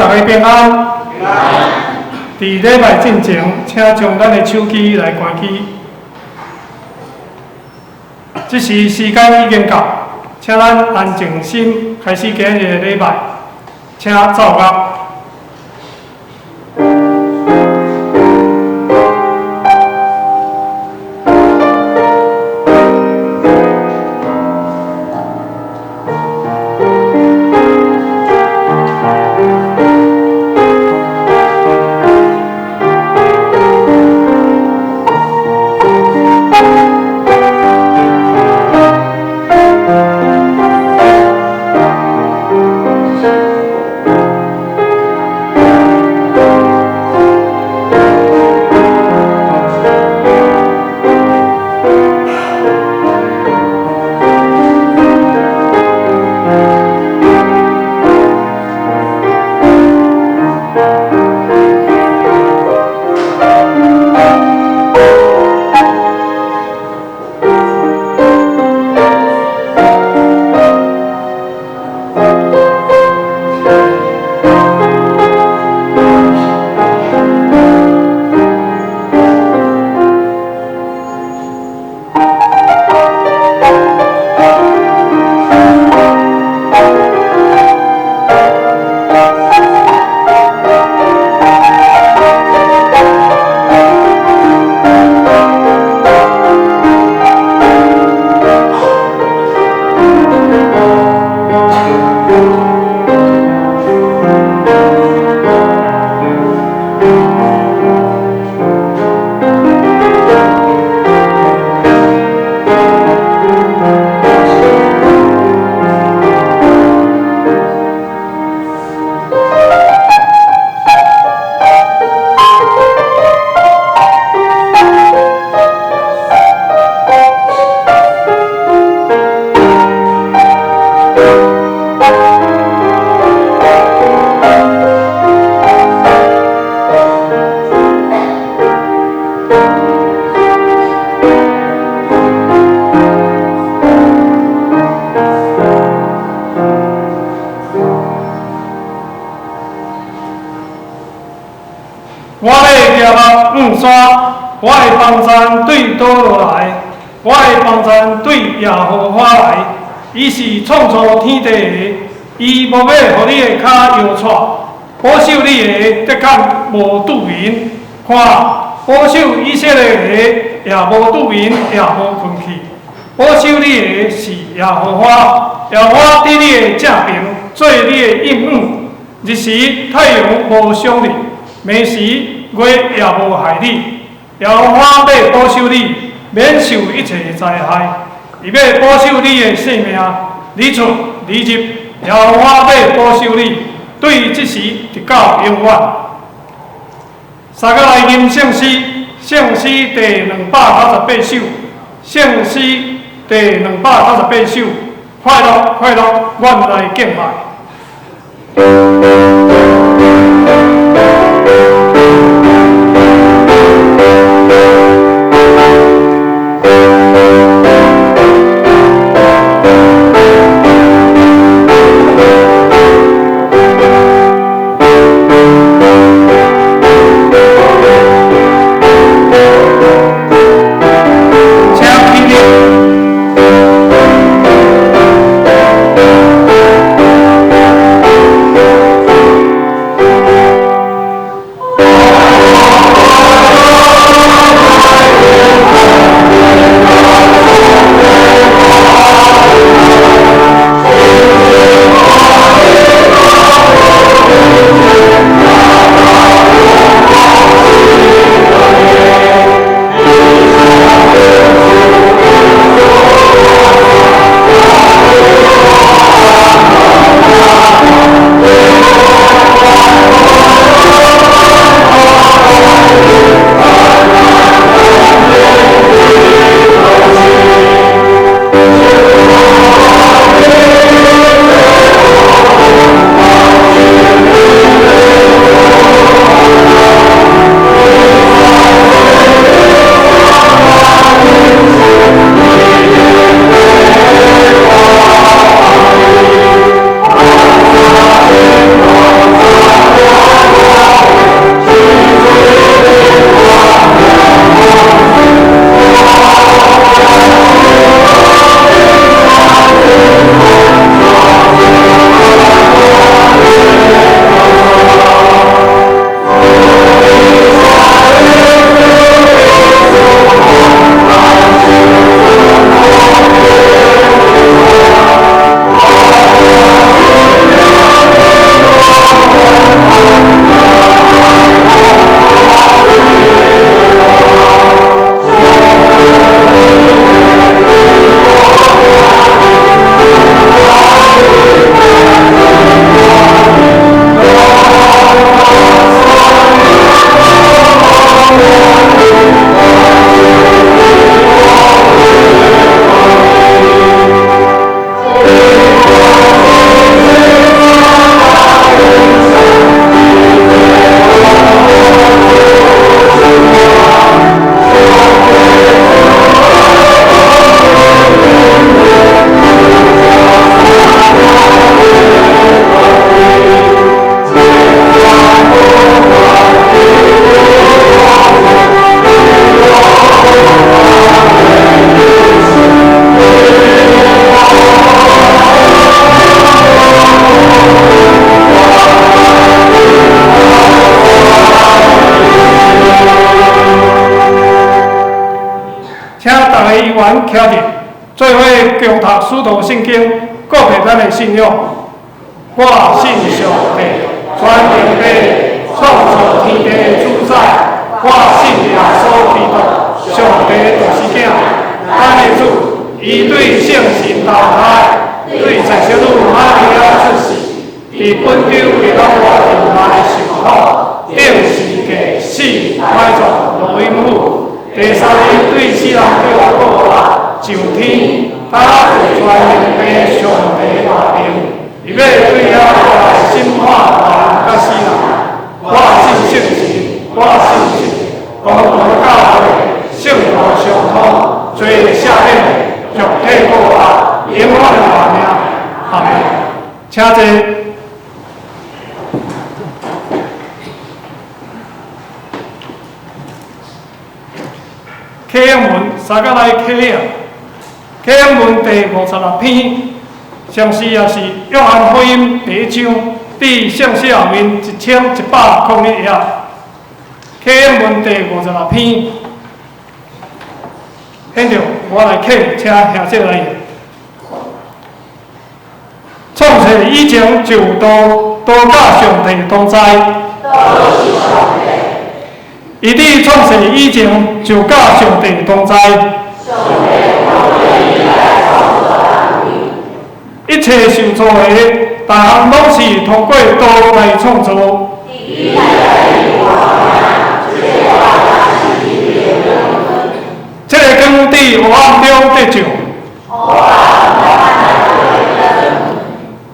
大家平安。佇禮拜進前，請將咱的手機來關機。這時時間已經到，請咱安靜心開始今日的禮拜，請奏樂。我欲舉目望山，我的幫贊對佗落來？我的幫贊對耶和華來。伊是創造天地的，伊無欲予你的跤搖掣，保守你的的確無拄眠。看，保守以色列的也無拄眠，也無睏去。保守你的是耶和華，耶和華佇你的正爿做你的蔭影。日時太陽無傷你，暝時月也無害你。耶和華欲保守你，免受一切災害。伊欲保守你的性命，日出日入，耶和華欲保守你，對這時直到永遠。三個來吟聖詩，聖詩第298首，聖詩第298首，快樂快樂，阮來敬拜。請起立。員徛佇，做伙共讀使徒聖經，告白咱的信仰。我信上帝，全能父，創造天地的主宰。我信耶穌基督，上帝的獨生囝，咱的主，伊對聖神投胎，對在聖女瑪利亞出世，佇本丟彼拉多底下受苦，釘十字架死埋葬落陰府，第三日對死人中復活，上天，搭佇全能父上帝右爿，伊欲對遐過來審判活人佮死人。我信聖神，我信聖公同教會，聖徒相通，罪赦免，肉體復活，永遠的活命。阿們。請坐。啟應文，三甲來啟應。啟應文第56篇，同時也是約翰福音第一章，佇聖書後面1101頁。啟應文第56篇，現在我來啟，請兄弟來。創世以前就有道，道佮上帝同在。伊佇創世以前就佮上帝同在。一切受造的，逐項攏是通過道來創造。這個光佇黑暗中得照。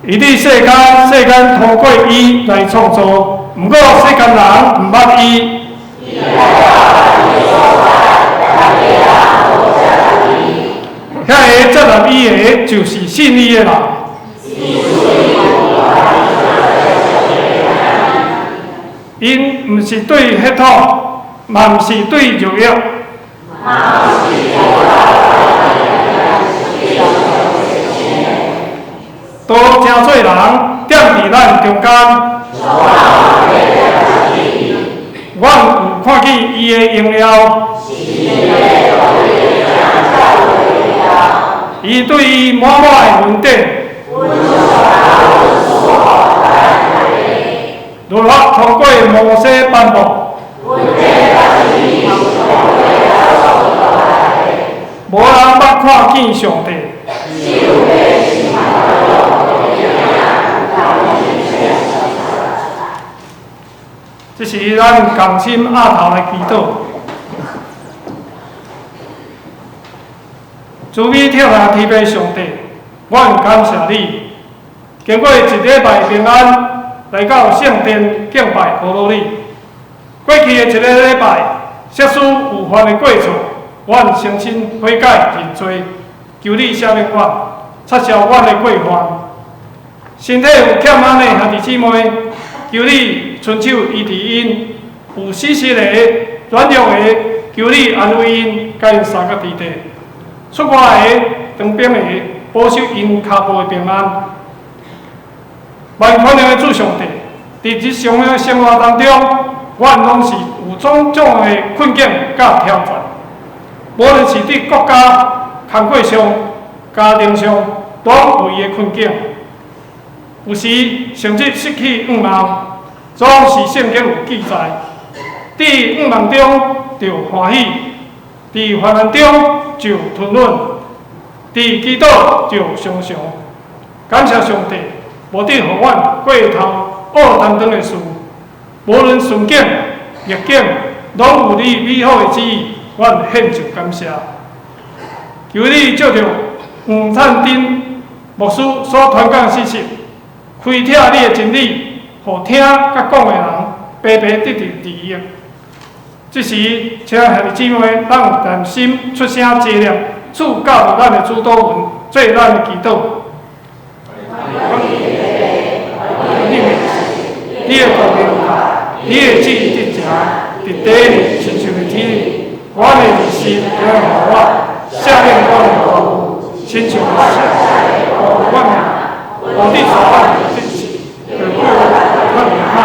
伊佇世間，世間通過伊來創造，毋過世間人毋捌伊。遐个接納伊的，就是信伊的人。𪜶毋是對血統，嘛毋是對肉欲。道成做人，踮佇咱中間。阮有看見伊的榮耀。伊對伊滿滿的恩典。律法通過摩西頒布。無人捌看見上帝。這是咱共心額頭來祈禱。慈悲疼愛天父上帝，阮感謝你，經過一禮拜平安來到聖殿敬拜阿羅你。過去的一个禮拜，即使有犯的過錯，阮誠心悔改認罪，求你赦免阮，擦消阮的過犯。身體有欠安的兄弟姊妹，求你伸手醫治𪜶；有死屍的、軟弱的，求你安慰𪜶，共𪜶相佮佇地。出外的、當兵的，保守𪜶跤步的平安。萬全能的主上帝，佇日常的生活當中，阮攏是有種種的困境佮挑戰。無論是佇國家、工課上、家庭上，攏有伊的困境。有時甚至失去願望，總是聖經有記載，佇願望中就歡喜，佇患難中就吞忍，佇祈禱就常常。感謝上帝，無得予阮過頭惡擔當的事，無論順境逆境，攏有你美好的旨意，阮獻上感謝。求你借著黃燦珍牧師所傳講信息，開闢你的真理，予聽佮講的人白白得著利益。這時，請兄弟姊妹，咱同心出聲齊念，主教導咱的主禱文，做咱的祈禱。你的國臨到，你的旨意得成，佇地裡親像佇天裡。阮的日食今予阮，赦免阮的過誤，親像阮赦阮的，無得錯阮的得失，就叫阮的歹，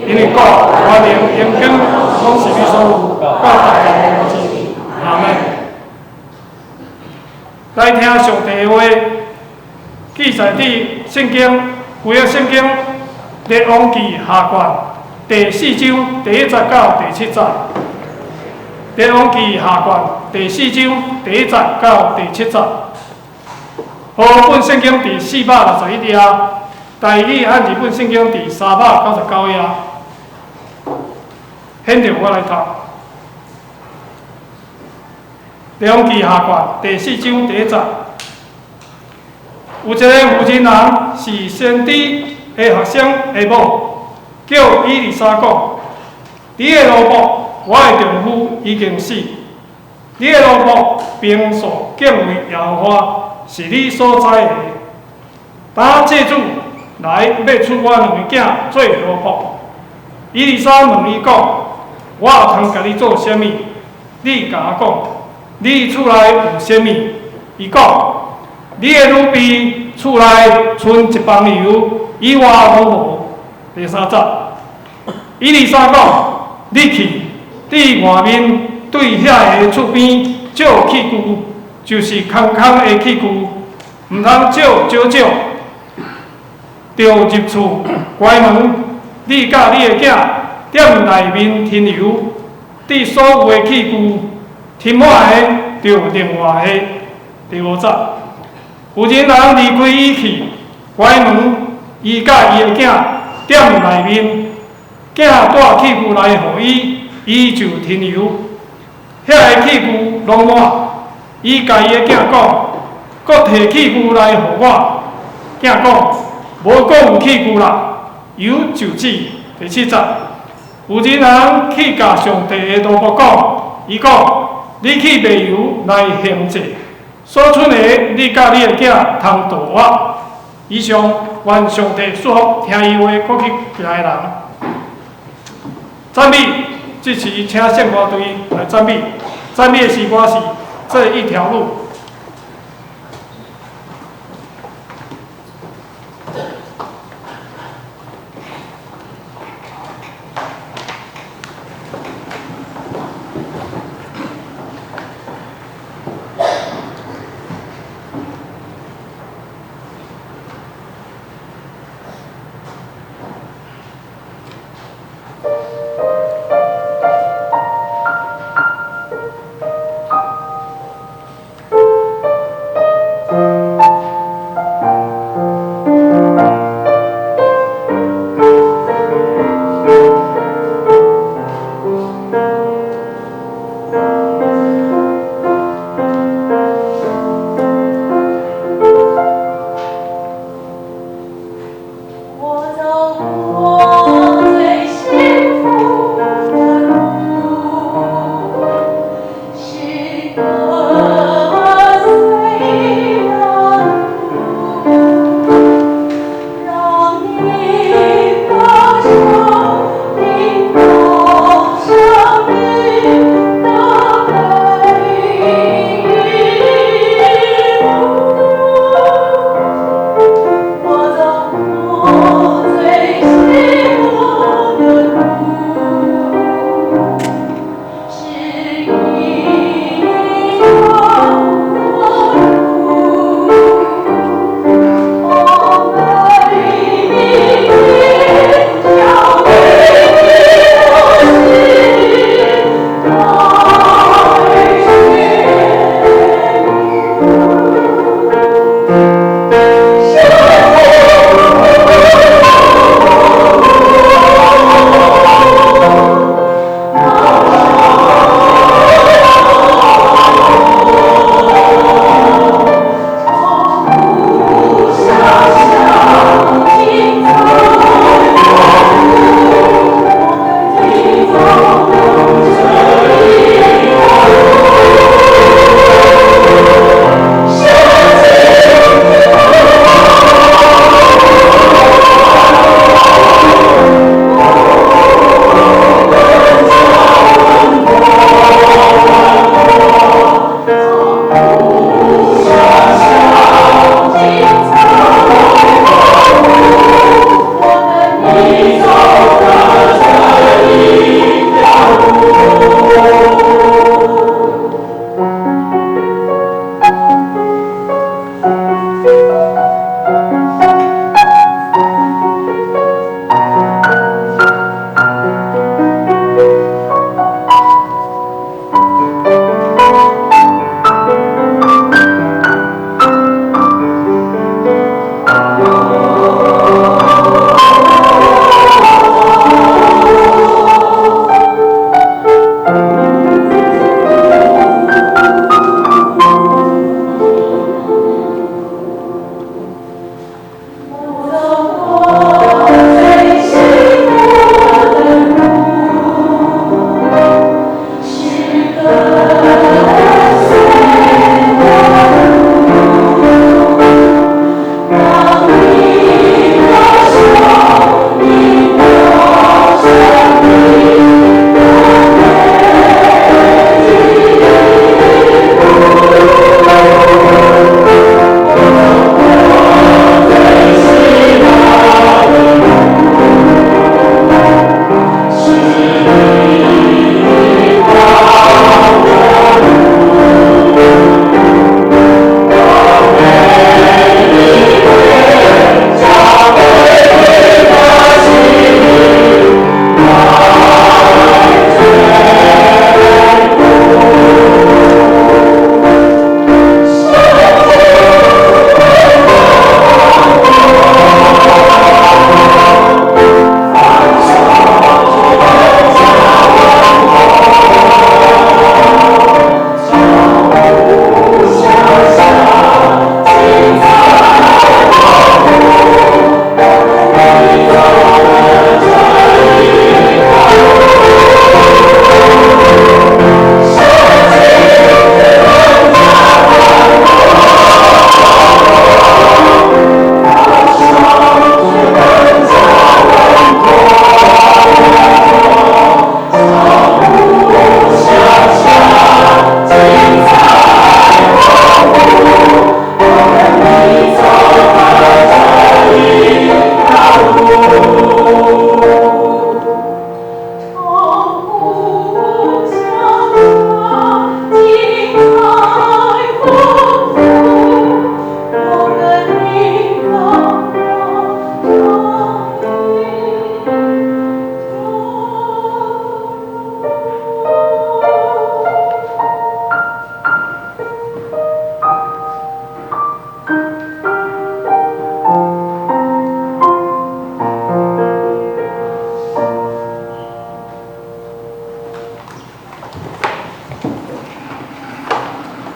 因為國、權能、榮光，攏是你所有，到大代無盡。阿們。來聽上帝的話，記載佇聖經舊約聖經列王紀下卷第四章第一節到第七節。列王紀下卷第四章第一節到第七節。和合本聖經佇461頁，台語漢字本聖經佇399頁。現在我來讀。列王紀下卷第四章第一節，有一個婦人人是先知的學生的某，叫以利沙講：你的奴僕，我的丈夫已經死。你的奴僕平素敬畏耶和華，是你所知的。當這主來欲娶我兩個囝做奴僕，以利沙問伊講：我通共你做啥物？你共我講，你厝內有啥物？伊講：你的女婢厝內賰一枋油，以外攏無。第三節，以利沙講：你去，佇外面對遐个厝邊借器具，就是空空的器具，毋通借少少。著入厝關門，你佮你的囝踮內面添油，佇所有的器具添滿的，著另外的。第五節，婦人人離開伊去，關門，伊佮伊的囝踮內面，囝帶器具來予伊，伊就添油。遐個器具攏滿，伊共伊的囝講：閣提器具來予我。囝講：無閣有器具啦，油就止。第七節，婦人人去共上帝的奴僕講，伊講：你去賣油來獻祭，所剩的你佮你的囝通度活。以上，願上帝賜福聽伊話閣去行的人。讚美，這時請聖歌隊來讚美。讚美的詩歌是這一條路。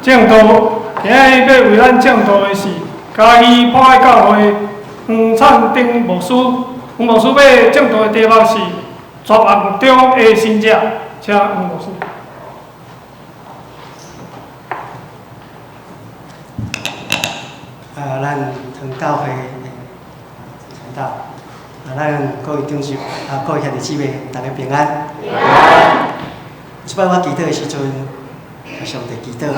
證道。今日欲為咱證道的是嘉義博愛教會黃燦鼎牧師。黃牧師欲證道的題目是絕望中的信者，請黃牧師。啊，咱堂教會的傳道，啊，咱各位長執，啊，各位兄弟姊妹，逐家平安。平安。這擺我祈禱的時陣，上帝祈禱，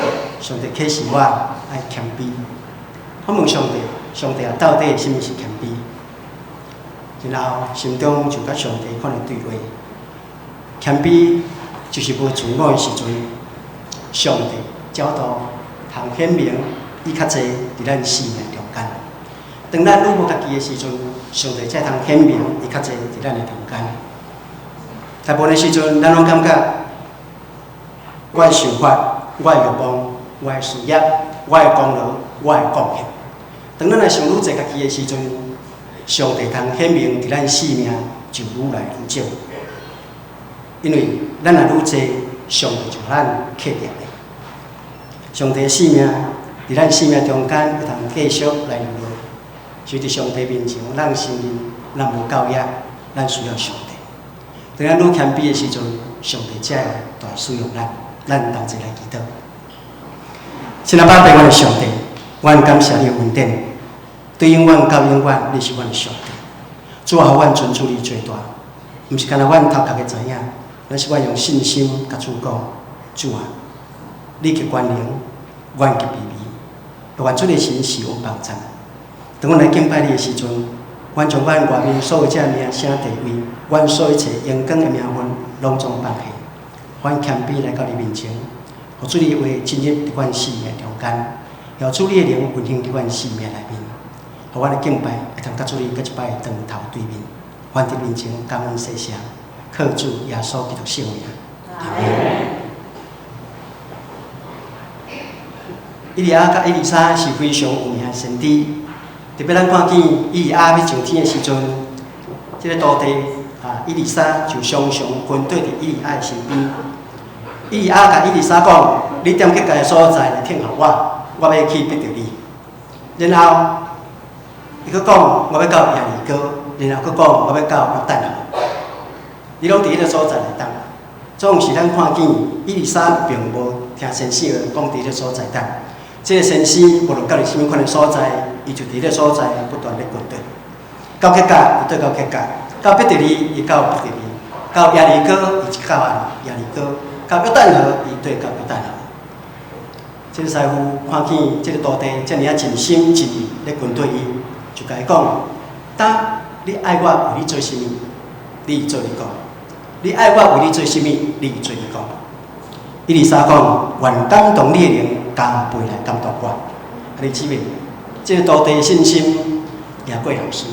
上帝啟示我愛謙卑。我問上帝，上帝啊，到底啥物是謙卑？然後心中就佮上帝款的對話。謙卑就是無自我的時陣，上帝才有通顯明伊較濟佇咱生命中間。當咱愈無家己的時陣，上帝才通顯明伊較濟佇咱的中間。大部分的時陣，咱攏感覺我的想法、我的欲望、我的事業、我的功勞、我的貢獻。當咱若想愈濟家己的時陣，上帝通顯明佇咱生命就愈來愈少。因為咱若愈濟，上帝就予咱克定的。上帝的生命佇咱生命中間會通繼續來流落。所以佇上帝面前，咱承認咱無夠額，咱需要上帝。當咱愈謙卑的時陣，上帝才會大使用咱。咱同齊來祈禱。親愛的爸，阮的上帝，阮感謝你的恩典，對永遠到永遠，你是阮的上帝。主啊，予阮尊主你最大，毋是干焦阮頭殼會知影，乃是阮用信心共主講：主啊，你極權能，阮極卑微，願主的神是阮幫贊。當阮來敬拜你的時陣，阮將阮外面所有這名聲地位，阮所有一切榮光的名分，攏總放下，阮謙卑來到你面前，予主你的話進入佇阮生命中間，予主你的靈運行佇阮生命內面，予阮的敬拜會通佮主你閣一擺當頭對面，阮佇面前感恩謝謝，靠主耶穌基督聖名，阿們。以利亞佮以利沙是非常有名的先知，特別咱看見以利亞欲上天的時陣，這个徒弟啊，以利沙就常常跟綴佇以利亞的身邊。以利亞共以利沙講：你踮結界的所在來等候我，我欲去得著你。然後，伊閣講：我欲到耶利哥，然後閣講：我欲到約旦河。你攏佇彼个所在來等。總是咱看見以利沙並無聽先生話講佇彼个所在等。這个先生無論到佇啥物款的所在，伊就佇彼个所在不斷咧跟綴。到結界，伊對到結界；到伯特利，伊到伯特利；到耶利哥，伊就到耶利哥；到約旦河，伊對到約旦河。這个師傅看見這个徒弟遮爾仔盡心盡意咧跟綴伊，就共伊講：當你愛我為你做啥物，你做你講；你愛我為你做啥物，你做你講。以利沙講：願感動你的靈加倍來感動我。啊，兄弟姊妹，這个徒弟的信心贏過老師。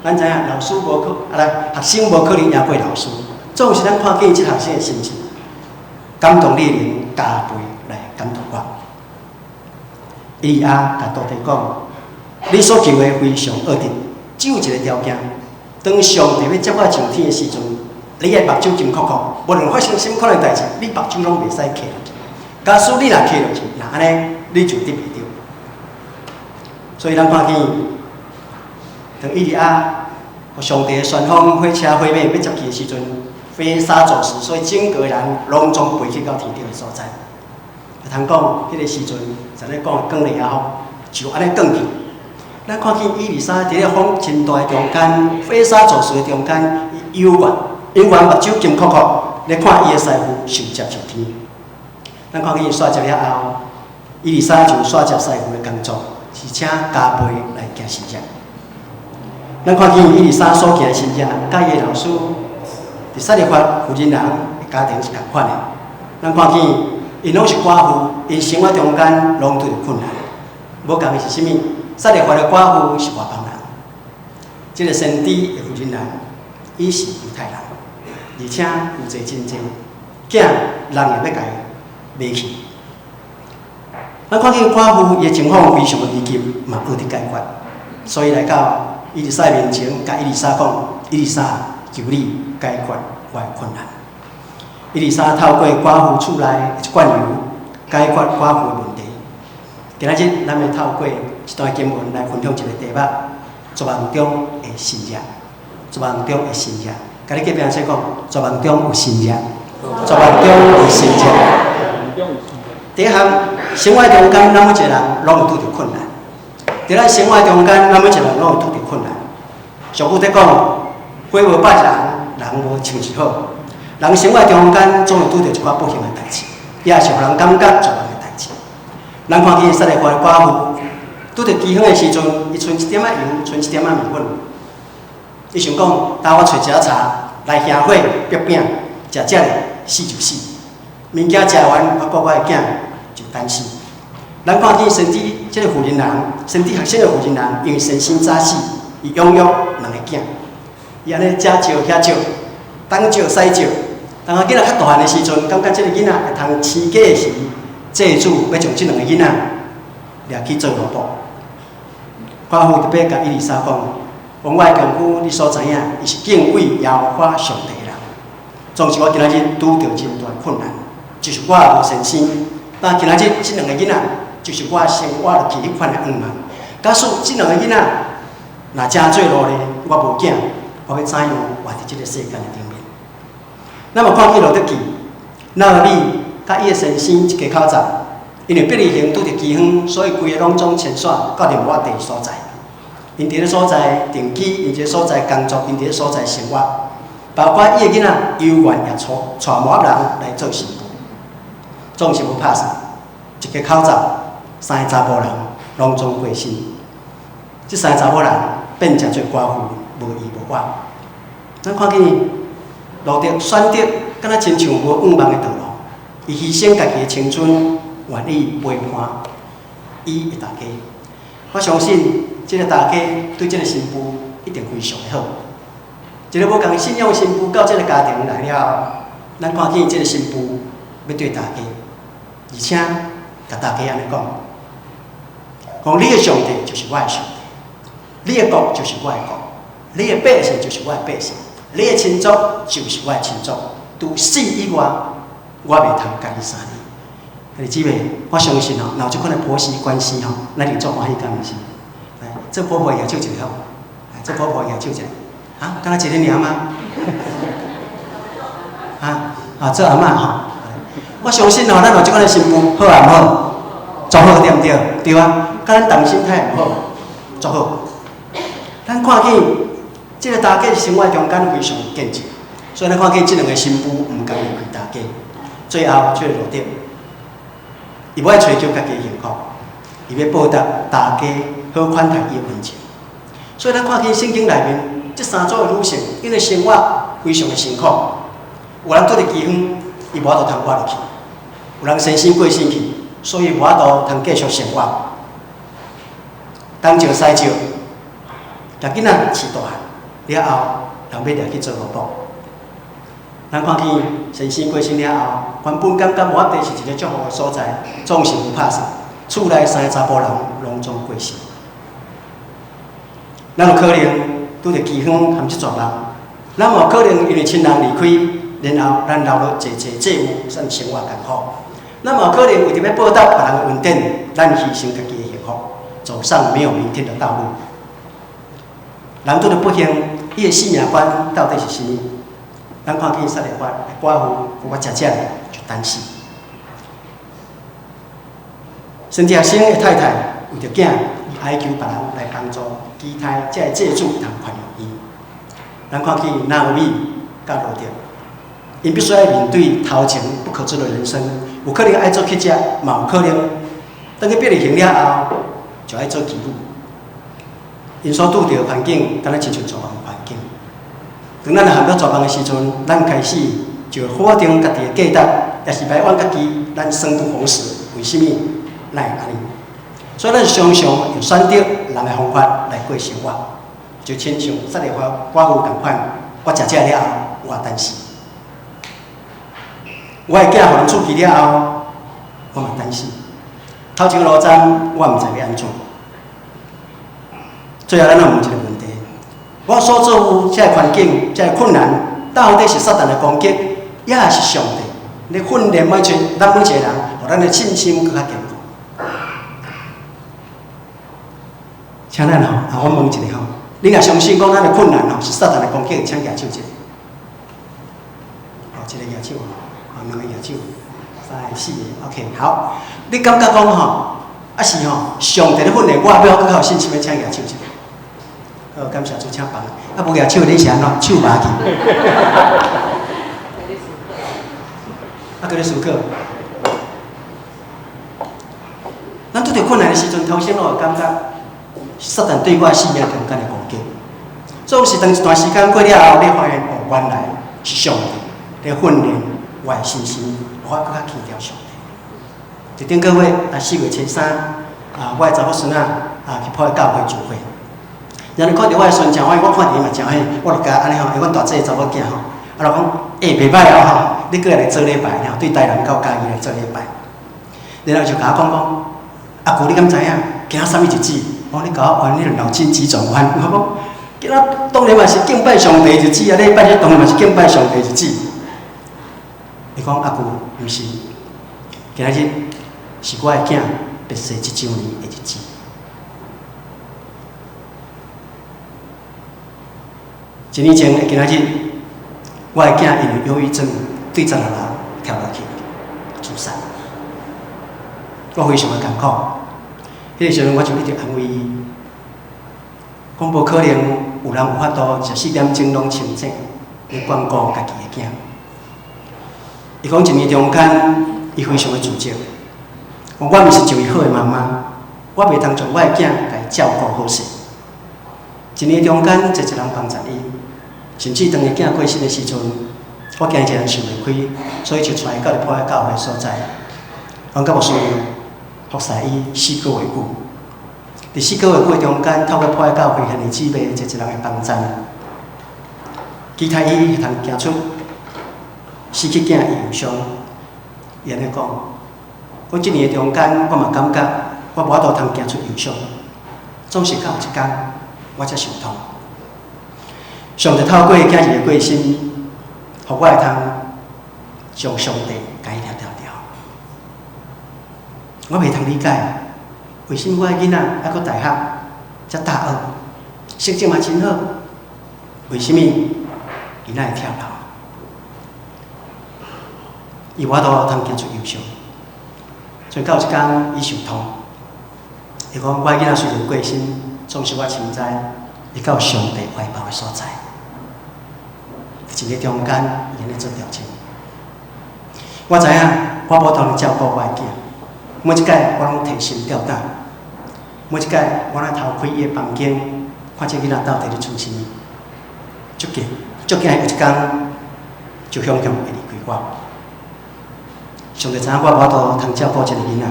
咱知影老師無可，啊來學生無可能贏過老師。總是咱看見這學生的信心，感動你的靈加倍來感動我。以利亞共徒弟講：你所求的非常惡得，只有一个條件。當上帝欲接我上天的時陣，你的目睭金睏睏，無論發生啥物款的代誌，你目睭攏袂使閉落去。假使你若閉落去，若按呢，你就得袂著。所以咱看見，當以利亞予上帝的旋風火車火馬欲接去的時陣，飛沙走石，所以整個人攏總飛去到天頂的所在。會通講，彼个時陣，像咧講的降落仔風，就按呢降去。咱看見以利沙佇咧風真大的中間，飛沙走石的中間，伊猶原猶原目睭金睏睏，咧看伊的師傅受接上天。咱看見伊煞接了後，以利沙就煞接師傅的工作，是請加倍來行神跡。咱看見以利沙所行的神跡，佮伊的老師佇撒勒法婦人人的家庭是仝款的。咱看見𪜶攏是寡婦，𪜶生活中間攏拄著困難。無仝的是啥物？撒勒法的寡婦是外邦人，這个先知的婦人人，伊是猶太人，而且負債真濟，囝人會欲共伊賣去。咱看見寡婦伊的情況非常的危急，嘛無得解決，所以來到以利沙面前，共以利沙講：以利沙，求你解決我的困難。以利沙透過寡婦厝內的一罐油，解決寡婦的問題。今仔日咱欲透過這段經文來分享一個題目：絕望中的神跡。絕望中的神跡，共你隔壁人說講，絕望中有神跡，絕望中有神跡。第一項，生活中間，咱每一個人攏會拄著困難。佇咱生活中間，咱每一個人攏會拄著困難。俗語咧講，花無百日紅，人無穿一好。人生活中間總會拄著一寡不幸的代誌，也是予人感覺絕望的代誌。咱看見撒勒法的寡婦，拄著饑荒的時陣，伊賰一點仔油，賰一點仔麵粉。伊想講，等我揣一仔柴來燃火煏餅，食食咧死就死。物件食完，我顧我的囝就等死。咱看見先知這个婦人人，先知學生的婦人人，因為先生早死，伊養育兩个囝，伊按呢遮照遐照，東照西照。當仔囡仔較大漢的時陣，感覺這个囡仔會通飼家時，債主欲將這兩个囡仔掠去做奴僕。寡婦特別共以利沙講：講我的丈夫，你所知影，伊是敬畏耶和華上帝的人。總是我今仔日拄著真大困難，就是我無先生。但今仔日這兩個囡仔，就是我生活落去彼款的願望。假使這兩個囡仔若成做奴隸，我無囝，我欲怎樣活佇這个世間的頂面？咱嘛看見路得記，拿俄米佮伊的先生一家口仔，因為伯利恆拄著饑荒，所以規个攏總遷徙到另外地所在。𪜶佇咧所在定居，𪜶佇咧所在工作，𪜶佇咧所在生活，包括伊的囡仔猶原也娶娶摩押人來做新婦，總是無拍算，一家口仔三个查埔人攏總過身，這三个查某人變成做寡婦，無依無倚。咱看見路得選擇，敢若親像無願望的道路，伊犧牲家己的青春，願意陪伴伊的大家。我相信這個大家對這個新婦一定非常的好。一个無仝信仰的新婦到這個家庭來了後，咱看見這個新婦欲對大家，而且共大家按呢講：講你的上帝就是我的上帝，你的國就是我的國，你的百姓就是我的百姓，你的親族就是我的親族。除死以外，我袂通共你相離。兄弟姊妹，我相信吼，若有這款的婆媳關係吼，咱會足歡喜，敢毋是？來，做婆婆舉手一下好，來，做婆婆舉手一下。啊，敢若一个爾嗎？啊啊，做阿嬤吼。我相信吼，咱有這款的新婦，好抑毋好？足好對毋對？對啊，佮咱同心態毋好，足好。咱看見這个大家生活中間非常見證，所以咱看見這兩个新婦毋甘離開大家，最後這个路得，伊無愛追求家己的幸福，伊欲報答大家好款待伊的恩情。所以咱看見聖經內面這三組的女性，𪜶的生活非常的辛苦。有人拄著饑荒，伊無法度通活落去；有人先生過身去，所以無法度通繼續生活。東照西照，共囡仔飼大漢了後，人欲掠去做奴僕。咱看見先生過身了後，原本感覺摩押地是一个足好的所在，總是無拍算，厝內三个查埔人攏總過身。咱有可能拄著饑荒含這絕望，咱有可能因為親人離開，然後咱留落濟濟債務，咱生活艱苦。咱嘛有可能為著欲報答別人的恩典，咱犧牲家己的幸福，走上沒有明天的道路。人拄著不幸，伊的性命觀到底是啥物？咱看見撒勒法的寡婦，我食食就等死。先知學生的太太為著囝，伊哀求別人來幫助，期待這个債主通寬容伊。咱看見拿俄米佮路得，𪜶必須愛面對頭前不可知的人生，有可能愛做乞食，嘛有可能轉去伯利恆了後，就愛做妓女。𪜶所拄著的環境，敢若親像絕望的環境。當咱陷入絕望的時陣，咱開始就否定家己的價值，也是埋怨家己，咱生不逢時，為啥物咱會按呢？所以咱常常用選擇人的方法來過生活，就親像撒勒法寡婦仝款，我食這了後，我等死；我的囝予人娶去了後，我嘛等死。頭前路站，我毋知欲按怎。最後，咱來問一个問題：我所遭遇這个環境、這个困難，到底是撒旦的攻擊，抑是上帝咧訓練每一咱每一个人，予咱的信心閣較堅固？請咱吼，啊，我問一下吼，你若相信講咱的困難吼是撒旦的攻擊，請舉手一下。哦，一個舉手，啊，兩個舉手，三個、四個，OK，好。你感覺講吼，啊是吼，上帝咧訓練我，欲閣較有信心的，請舉手一下。好，感謝主，請放。啊，無舉手你是按怎？手麻去。啊，閣咧思考。咱拄著困難的時陣，頭先攏會感覺撒旦對我生命中間的攻擊。總是當一段時間過了後，你發現哦，原來是上帝咧訓練我的信心，我閣較強調上帝。佇頂個月啊，4月初3啊，我的查某孫仔啊去破教會聚會，然後看著我的孫誠歡喜，我看著伊嘛誠歡喜，我就共按呢吼，因為阮大細查某囝吼，啊就講，欸，袂䆀哦吼，你過來做禮拜，然後對台南到嘉義來做禮拜，然後就共我講講，阿舅你敢知影？今仔啥物日子？我講你共我玩彼個腦筋急轉彎，我講今仔當然嘛是敬拜上帝日子啊！禮拜日當然嘛是敬拜上帝日子。伊講阿舅，毋是，今仔日是我的囝別逝一週年的日子。一年前的今仔日，我的囝因為憂鬱症對16樓跳落去自殺。我非常的艱苦，彼個時陣我就一直安慰伊，講無可能有人有法度24點鐘攏清醒，咧關顧家己的囝。伊講一年中間，伊非常的自責，講我毋是一位好的媽媽，我袂通將我的囝共伊照顧好勢。一年中間，濟濟人幫助伊，甚至當伊囝過身的時陣，我驚伊一個人想袂開，所以就帶伊到佇破海教會所在，阮佮牧師服侍伊四個月久。佇四個月久的中間，透過破海教會兄弟姊妹濟濟人的幫贊，期待伊會通行出失去囝的憂傷。伊按呢講，講這年的中間，我嘛感覺我無法度通行出憂傷，總是到有一工，我才受痛。上帝透過囝兒的過身，予我會通將上帝共伊掠牢牢。我袂通理解，為啥物我的囡仔猶閣大學，才大二，成績嘛真好，為啥物伊哪會跳樓？伊無法度通行出憂傷，所以到有一工伊受痛，伊講我的囡仔雖然過身，總是我深知伊到上帝懷抱的所在。佇一個中間，伊按呢做調整。我知影，我無通照顧我的囝，每一擺我攏提心吊膽，每一擺我攏偷開伊的房間，看這囡仔到底咧創啥物。足驚，足驚有一工就雄雄會離開我。上帝知影我無法度通照顧這個囡仔，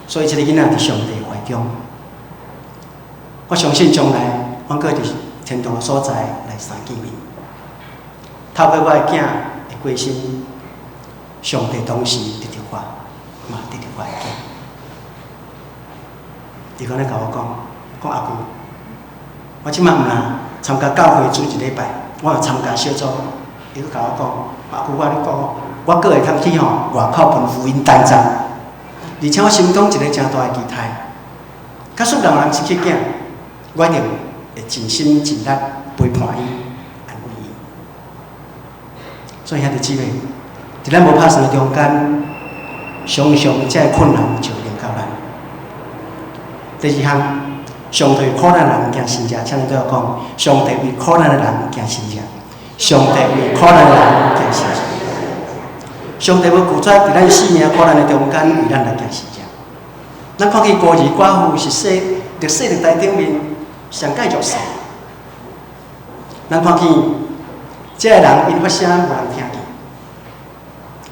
所以這個囡仔佇上帝懷中。我相信將來，阮閣會佇天堂的所在來相見面。透過我的囝的過身，上帝同時得著我，嘛得著我的囝。伊閣咧共我講，講阿舅，我這擺毋若參加教會主日禮拜，我有參加小組。伊閣共我講，阿舅，我共你講，我閣會通去吼外口分福音單張，而且我心中一個誠大的期待，假使人人失去囝，我一定會盡心盡力陪伴伊，安慰伊。所以兄弟姊妹，佇咱無拍算的中間，常常這个困難就會臨到咱。第二項，上帝為苦難人行神蹟，請你對我講：上帝為苦難的人行神蹟。上帝為苦難的人行神蹟。上帝無拒絕佇咱生命苦難的中間為咱來行神蹟。咱看見孤兒寡婦是世歷史歷代頂面上蓋弱勢。咱看見這个人𪜶發聲無人聽見，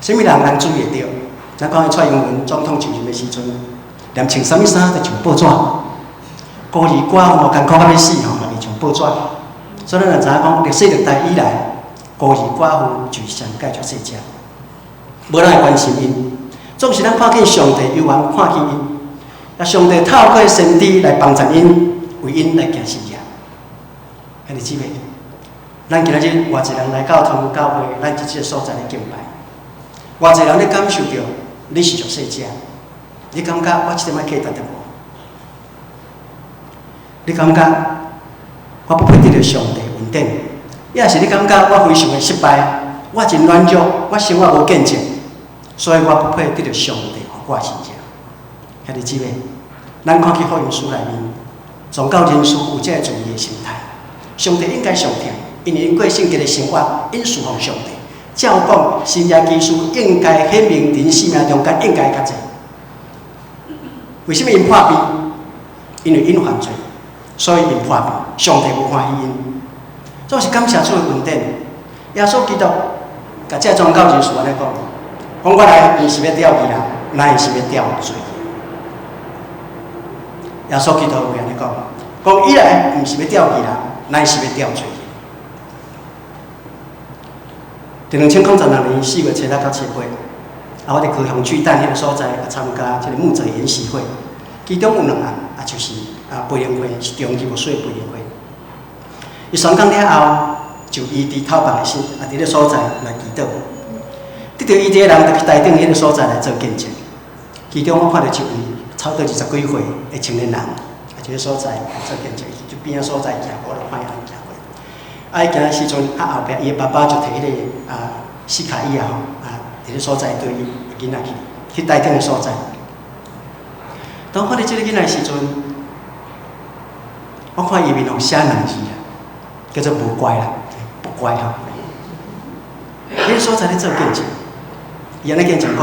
啥物人人注意會著？咱看見蔡英文總統就任的時陣，連穿啥物衫都上報紙，孤兒寡婦艱苦到欲死吼，嘛未上報紙。所以咱就知影講，歷史歷代以來，孤兒寡婦就是上蓋弱勢者，無人會關心𪜶。總是咱看見上帝猶原看見𪜶，啊，上帝透過先知來幫助𪜶，為𪜶來行神蹟。兄弟姊妹，咱今仔日偌濟人來到天父教會，咱這這個所在來敬拜，偌濟人咧感受著你是弱勢者，你感覺我這點仔價值都無。你感覺我不配得著上帝恩典，抑是你感覺我非常的失敗，我真軟弱，我生活無見證，所以我不配得著上帝予我神蹟。兄弟姊妹，咱看去福音書內面，宗教人士有這个自義的心態，上帝應該上疼，因為𪜶過聖潔的生活，𪜶事奉上帝。照講，神蹟奇事應該顯明佇𪜶生命中間應該較濟。為啥物𪜶破病？因為𪜶犯罪，所以𪜶破病。上帝無歡喜𪜶。總是感謝主的恩典。耶穌基督共這个宗教人士按呢講：講我來毋是欲釣魚人，乃是欲釣罪人。耶穌基督會按呢講：講伊來毋是欲釣魚人，乃是欲釣罪人。佇2016年4月7日到7月8，啊，我佇高雄巨蛋彼个所在啊參加這个牧者研習會，其中有兩項啊，就是啊培靈會，是長期牧師的培靈會。伊宣講了後，就移佇頭房的時，啊，佇咧所在來祈禱。得著醫治的人，就去台頂彼个所在來做見證。其中我看著一位差不多二十幾歲的青年人，啊，這个所在來做見證，就邊仔所在行過，我就看伊按呢行過。啊，伊行的時陣，啊，後壁伊的爸爸就提彼个啊斯卡椅啊吼，啊，佇咧所在對伊的囡仔去，去台頂的所在。當我看著這个囡仔的時陣，我看伊面上寫兩字啊，叫做無乖啦，不乖吼。彼个所在咧做見證，伊按呢見證講，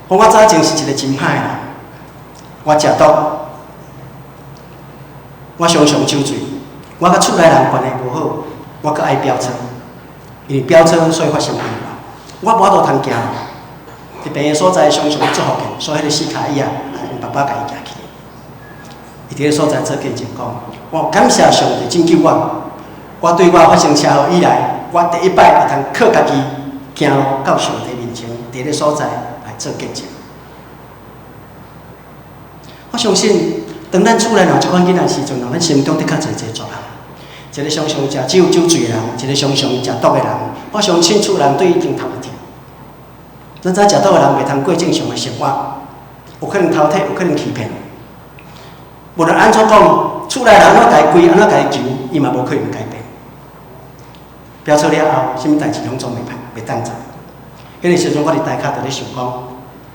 講我早前是一个真歹的人，我食毒，我常常酒醉，我佮厝內人關係無好。我閣愛飆車，因為飆車所以發生意外。我無法度通行路，佇病的所在常常做復健，所以彼个四跤椅啊，𪜶爸爸共伊行起來。伊佇个所在做見證講，我感謝上帝拯救我。我對我發生車禍以來，我第一擺會通靠家己行路到上帝面前，佇个所在來做見證。我相信，當咱厝內有這款囡仔時陣，咱心中的確濟濟絕望。一個常常食酒酒醉的人，一個常常食毒的人，我相信厝人對伊已經頭會痛。咱知食毒的人袂通過正常的生活，有可能偷摕，有可能欺騙。無論按怎講，厝內人按怎共伊規，按怎共伊求，伊嘛無可能改變。飆車了後，啥物代誌攏總袂歹，袂當做。彼個時陣，我佇台跤就咧想講，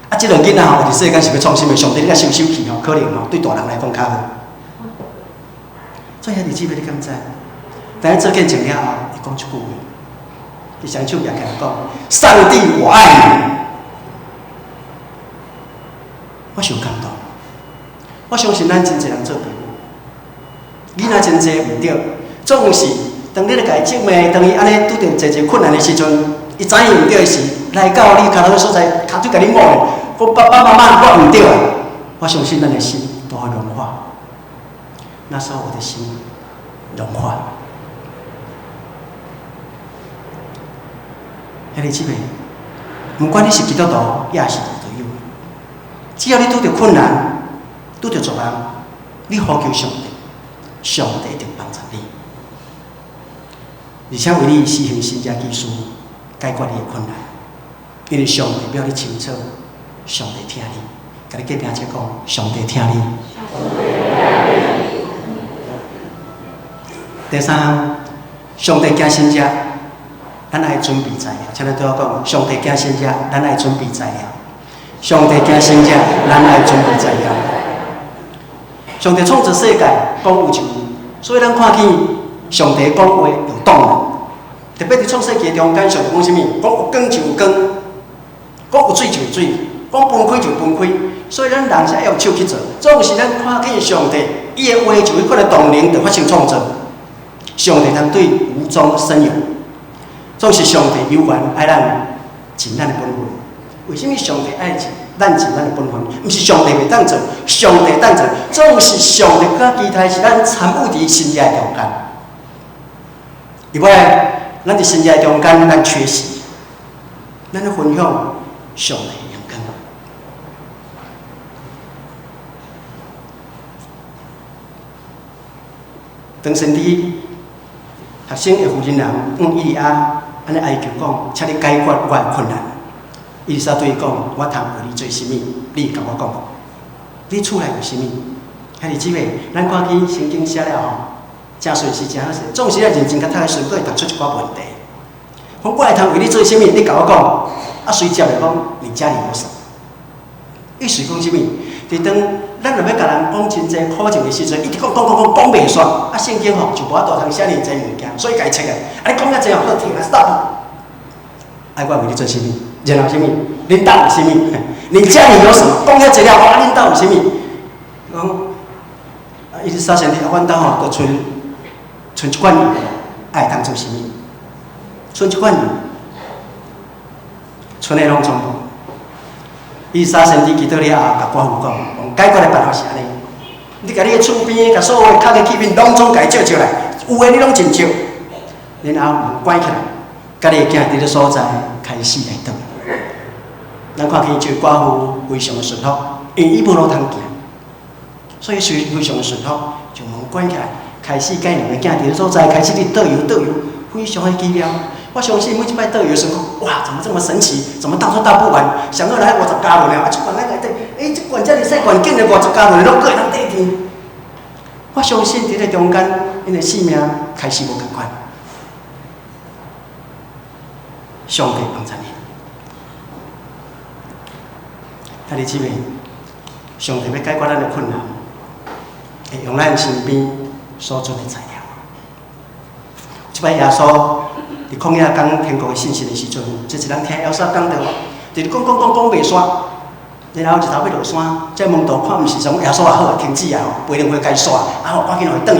啊，這兩囡仔吼，佇世間是欲創啥物？上帝你共收收去吼，可能吼對大人來講較好。做兄弟姊妹，你敢知？當伊做見證了後，伊講一句話，伊雙手舉起來講：上帝，我愛你。我傷感動。我相信咱真濟人做父母，囡仔真濟毋對，總是當你咧共伊責罵，當伊按呢拄著濟濟困難的時陣，伊知影毋對的時，來到你跤頭所在，跤腿共你摸咧，講爸爸媽媽，我毋對啊！我相信咱的心都會融化。那時候我的心融化。兄弟姊妹，毋管你是基督徒，抑是無道友，只要你拄著困難，拄著絕望，你呼求上帝，上帝一定幫助你，而且為你施行神蹟奇事，解決你的困難。因為上帝欲予你清楚，上帝疼你，共你隔壁者講，上帝疼你。第三項，上帝行神蹟，咱愛準備材料。請咱對我講，上帝行神蹟，咱愛準備材料。上帝行神蹟，咱愛準備材料。上帝創造世界，講有就有，所以咱看見上帝講話有動能。特別佇創世記中間，上帝講啥物？講有光就有光，講有水就有水，講分開就分開。所以咱人是愛用手去做，總是咱看見上帝，伊的話就有彼款的動能，就發生創造。上帝通對無中生有，總是上帝猶原愛咱盡咱的本分。為啥物上帝愛咱盡咱的本分？毋是上帝袂當做，上帝當做，總是上帝閣期待是咱參與佇神蹟的中間。伊無愛咱佇神蹟中間，咱缺席，咱咧分享上帝的榮光。當先知學生的負責人向以利亞按呢哀求講，請你解決我的困難。以利沙對伊講：我通為你做啥物？你共我講。你厝內有啥物？兄弟姊妹，咱看見聖經寫了吼，誠順時誠好勢，總是愛認真共讀的時陣，閣會讀出一寡問題。講我會通為你做啥物？你共我講，啊，隨接來講，你家裡有什麼？意思講啥物？佇當咱若欲共人講真濟苦情的時陣，一直講講講講講袂煞，啊，聖經吼就無法度通寫爾濟物件，所以共伊切來。啊，你講遐濟吼，閣停來 stop。愛我為你做啥物？然後啥物？恁兜有啥物？你家裡有什麼？講遐濟了，啊，恁兜有啥物？講，啊，伊是啥先生？啊，阮兜吼，就賰賰一罐油，愛通做啥物？賰一罐油，賰的攏總無。以利沙先知祈禱了後，共寡婦講，講解決的辦法是按呢：你共你的厝邊，共所有的較的器皿，攏總共伊借借來，有的你攏盡借，然後門關起來，共你的囝佇咧所在開始來倒。咱看見這個寡婦非常的順服，因為伊無路通行，所以非常的順服，將門關起來，開始共兩個囝佇咧所在開始佇倒油倒油，非常的奇妙。我相信每一擺倒油的時陣，哇，怎麼這麼神奇？怎麼倒都倒不完？上好來50加侖啊，這罐內底，欸，這罐遮爾細罐，竟然50加侖攏閣會當綴甜。我相信佇咧中間，𪜶的性命開始無仝款。上帝幫助𪜶。兄弟姊妹，上帝欲解決咱的困難，會用咱身邊所存的材料。這擺耶穌佇曠野講天國的信息的時陣，這一人聽耶穌講道，直直講講講講袂煞，然後日頭欲落山，這門徒看毋是說耶穌也好啊，停止啊，飛兩回共伊煞，啊吼，趕緊予伊轉去。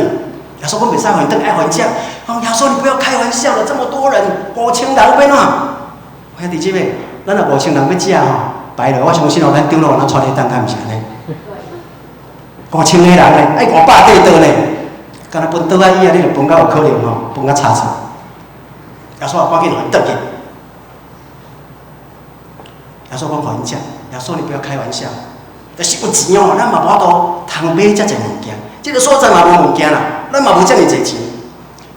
耶穌講袂使予𪜶轉，愛予𪜶食。講耶穌，你不要開玩笑了，這麼多人，5000人欲按怎？兄弟姊妹，咱若5000人欲食吼，排落，我相信哦，咱長老若帶咧等，敢毋是按呢？5000個人呢，愛500塊桌呢，敢若分桌仔椅啊，你著分到有可能吼，分甲差錯。耶穌也趕緊予𪜶轉去。耶穌講予𪜶食，耶穌你不要開玩笑，但是有錢哦，咱嘛無法度通買遮濟物件，這個所在嘛無物件啦，咱嘛無遮爾濟錢。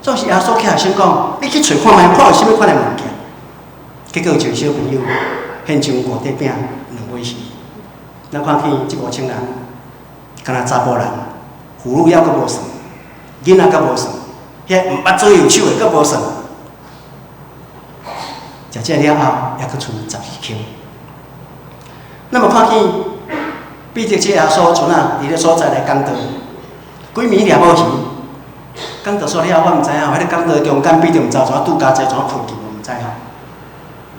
總是耶穌起來先講，你去揣看覓，看有啥物款的物件。結果有一個小朋友獻上五塊餅、兩尾魚。咱看見這5000人，敢若查埔人，婦女猶閣無算，囡仔閣無算，遐毋捌做右手的閣無算。食這了後，猶閣賰12筐。那麼看見彼得這耶穌賰啊，佇咧所在來講道，規暝掠無魚。講道煞了後，我毋知影，彼个講道中間彼得毋知怎拄加濟怎困去，我毋知吼。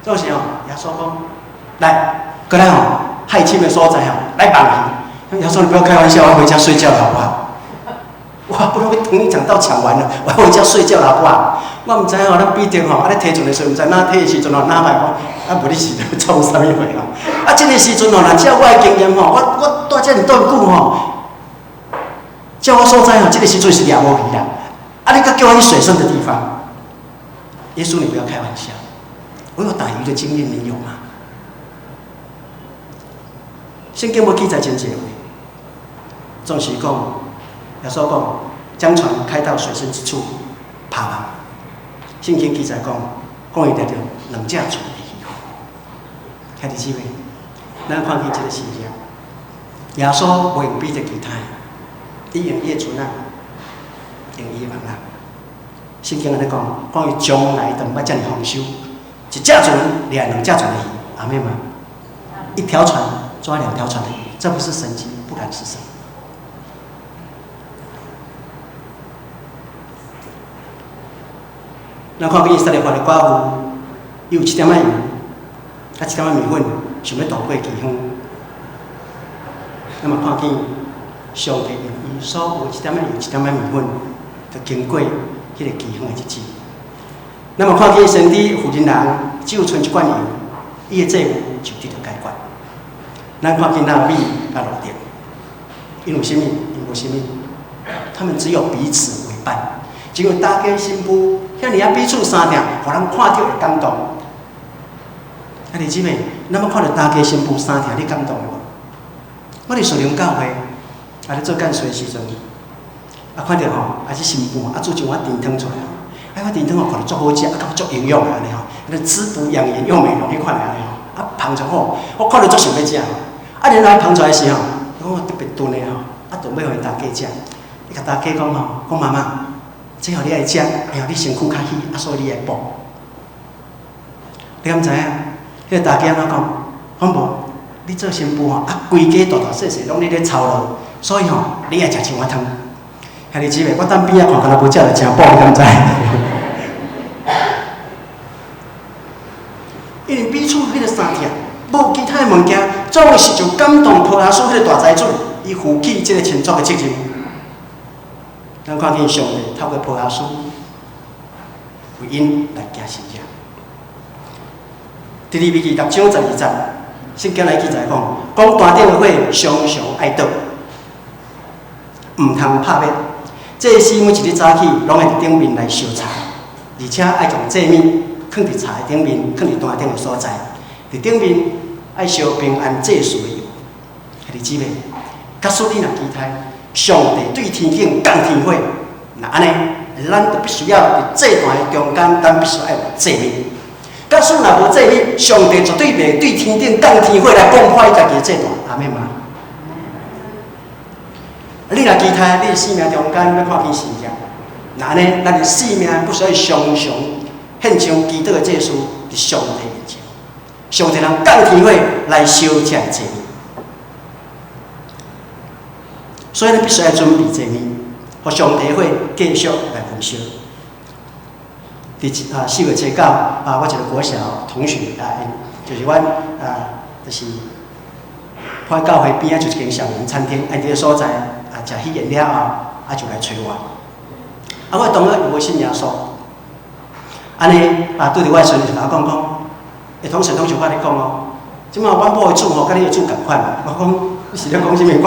總是吼，耶穌講，來，過來吼，海深的所在吼，來網魚。耶穌，你不要開玩笑，我要回家睡覺了，好不好？我不容易同你講道講完了，我要回家睡覺了，好不好？我毋知吼，咱彼得吼，按呢提船的時陣，毋知哪提的時陣吼，哪擺講，啊無你是咧創啥物貨吼？啊，這个時陣吼，若照我的經驗吼，我蹛遮爾短久吼，照我所知吼，這个時陣是掠無魚啦。啊，你閣叫我去水深的地方？耶穌，你不要開玩笑，我有打魚的經驗，你有嗎？聖經無記載真濟話，總是講耶穌講，將船開到水深之處，拋網。聖經記載講，講伊掠著兩隻船的魚。兄弟姊妹，咱看見這個神跡，耶穌無用彼得其他的，伊用伊的船仔，用伊的網仔。聖經按呢講，講伊從來都毋捌遮爾豐收，一隻船掠兩隻船的魚，阿們嗎？一條船抓兩條船的魚，這不是神蹟，不然是什麼？咱看見撒勒法的寡婦，伊有一點仔油，啊一點仔麵粉，想欲渡過饑荒。那麼看見上帝用伊所有一點仔油、一點仔麵粉，就經過彼個饑荒的日子。那麼看見先知婦人人只有賰一罐油，伊的債務就得著解決。咱看見拿俄米佮路得，𪜶有啥物？𪜶無啥物，他們只有彼此為伴。只有大家新婦遐爾仔彼此相疼，予人看著會感動。兄弟姊妹，咱欲看著大家新婦相疼，你感動無？我佇樹林教會，啊咧做幹事的時陣，啊看著吼，啊這新婦啊煮一碗甜湯出來，啊碗甜湯吼看著足好食，啊閣足營養的按呢吼，啊滋補養顏又美容彼款的按呢吼，啊捧出好，我看著足想欲食。啊然後捧出來時吼，講特別燉的吼，啊，就欲予𪜶大家食。伊共大家講吼，講媽媽，這予你愛食，因為你身軀較虛，啊，所以你愛補。你敢知影？彼個大家按怎講？講無，你做新婦吼，啊，規家大大細細攏你咧操勞，所以吼，你愛食青蛙湯。兄弟姊妹，我等邊仔看，敢若無食著誠補，你敢知？因為彼此彼個相疼，無其他的物件，總是就感動波阿斯彼個大財主，伊負起這個親族的責任。咱看見上帝透過波阿斯為𪜶來行神蹟。佇利未記6章12節，聖經內記載講，講壇頂的火常常愛著，毋通拍滅。祭司每一日早起，攏會佇頂面來燒柴，而且愛將祭物囥佇柴的頂面，囥佇壇頂的所在。佇頂面愛燒平安祭祀的油。兄弟姊妹，假使你若期待上帝對天頂降天火，若按呢，咱就必須要佇祭壇的中間，咱必須愛有祭物。假使若無祭物，上帝絕對袂對天頂降天火來降破伊家己的祭壇。阿們嗎？你若期待你的生命中間欲看見神蹟，若按呢，咱的生命必須愛常常獻上祈禱的祭司佇上帝面前，上帝通降天火來燒這个祭物。所以，咱必須愛準備祭物，予上帝的火繼續來焚燒。佇4月初9啊，我一個國小同學啊，就是阮啊，就是我教會邊仔就一間小型餐廳，啊，佇个所在啊，食喜宴了後，啊就來揣我。啊，我當時無信耶穌，按呢啊，拄著我的時陣就共我講講，欸，同學同學我共你講哦，這馬阮某的主吼，佮你的主仝款。我講你是咧講啥物？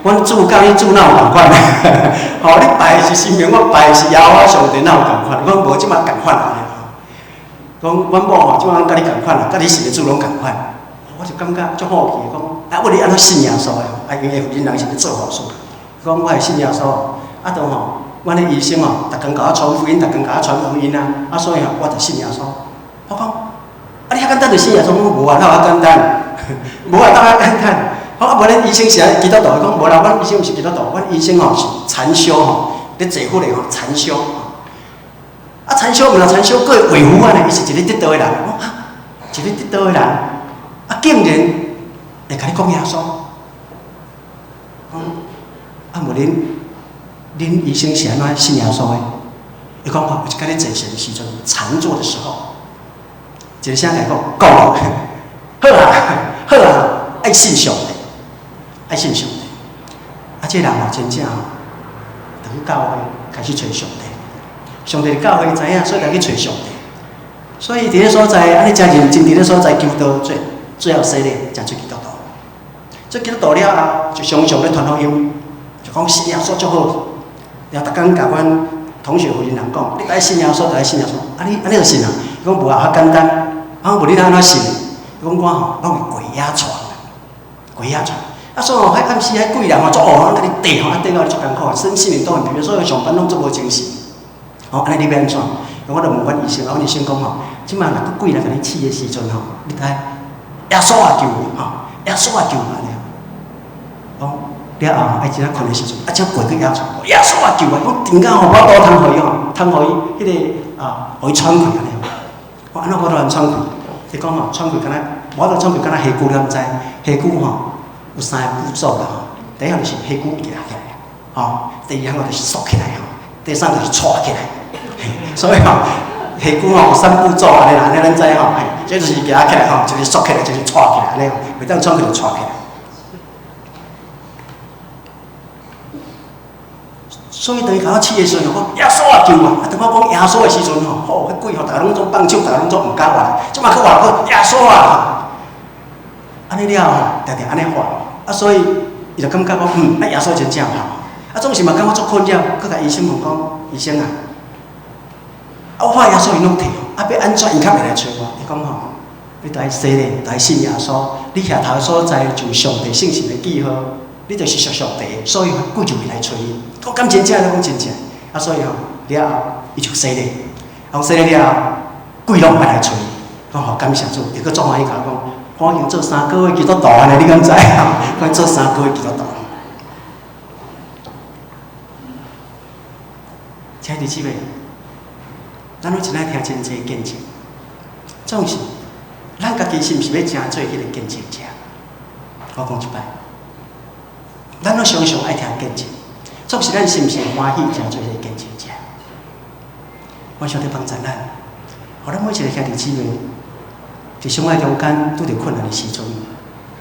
阮阮主佮你主哪有仝款？吼，你拜的是神明，我拜的是耶和華上帝，哪有仝款？我講無，這馬仝款啊！講阮某吼，這馬攏佮你仝款啦，佮你信的主攏仝款。我就感覺足好奇的，講啊，我你按怎信耶穌的？啊，因為婦人是咧做法事，講我會信耶穌，啊，都吼，阮的醫生吼，逐工共我傳福音，逐工共我傳福音啊，啊，所以吼，我就信耶穌。我講，啊，你遐簡單就信耶穌？我講無啊，哪有遐簡單？無啊，哪有遐簡單？我啊，無恁醫生是按基督徒？伊講無啦，阮醫生毋是基督徒，阮醫生吼是禪修吼，咧坐佛的吼禪修。啊，禪修毋若禪修，閣會畫符仔呢？伊是一个得道的人。我講啊，一个得道的人，啊，竟然會共你講耶穌。講啊，無恁恁醫生是按怎信耶穌的？伊講吼，有一工咧坐禪的時陣，禪坐的時候，一個聲共伊講，夠了，好啊，好啊，愛信上帝，愛信上帝。啊，這個人吼，真正吼，就去教會開始揣上帝。上帝佇教會知影，所以才去揣上帝。所以佇咧所在，按呢誠認真佇咧所在求道，最最後洗禮，成做基督徒。做基督徒了後，就常常咧傳福音，就講信耶穌足好。然後逐工共阮同學婦人人講，你愛信耶穌，就愛信耶穌。啊你按呢就信啊？伊講無啊，較簡單。啊，無你按怎信？伊講我吼攏會過夜床啊，過夜床。啊，所以吼，彼暗時彼鬼人吼足惡，攏共你綴吼，啊綴到你足艱苦，身心靈都很疲憊，所以上班攏足無精神。吼，按呢你欲按怎？我就問阮醫生，阮醫生講吼，這馬若閣鬼來共你試的時陣吼，你著愛耶穌啊救我吼，耶穌啊救我按呢。講了後，愛真正睏的時陣，啊，才過去耶穌，耶穌啊救我！講突然間吼，無法度通予伊吼，通予伊彼个啊，予伊喘氣按呢。我按怎無法度喘氣？伊講吼，喘氣敢若無法度喘氣，敢若下蠱你敢知？下蠱吼有三个步驟啦吼，第一項就是下蠱徛起來，吼，第二項就是縮起來吼，第三就是掣起來。所以吼，下蠱吼有三步驟按呢啦，按呢咱知吼，嘿，這就是徛起來吼，一個縮起來，一個掣起來，按呢吼，袂當喘氣就掣起來。所以當伊共我試的時陣，我講耶穌啊救我！啊，當我講耶穌的時陣吼，吼，彼鬼吼，逐家攏總放手，逐家攏總毋敢活。這馬閣活閣耶穌啊！按呢了後，定定按呢喊。啊，所以伊就感覺講，嗯，啊耶穌真正有效。啊，總是嘛感覺足困擾，閣共醫生問講，醫生啊，啊我喊耶穌伊攏退，啊欲按怎伊較袂來揣我？伊講吼，你著愛洗禮，著愛信耶穌，你徛頭所在就上帝聖神的記號。你就是屬上帝的，所以鬼就袂來揣你。講敢真正？你講真正。啊，所以吼了後，伊就洗禮，啊，洗禮了後，鬼攏毋愛來揣。講吼感謝主，伊閣足歡喜共我講，我已經做3個月基督徒按呢，你敢知？我做3個月基督徒。兄弟姊妹，咱攏真愛聽真濟見證，總是咱家己是毋是欲成做彼个見證者？我講一擺，咱攏常常愛聽見證，總是咱是毋是歡喜成做彼个見證者？我上帝幫助咱，予咱每一个兄弟姊妹，佇生活中間拄著困難的時陣，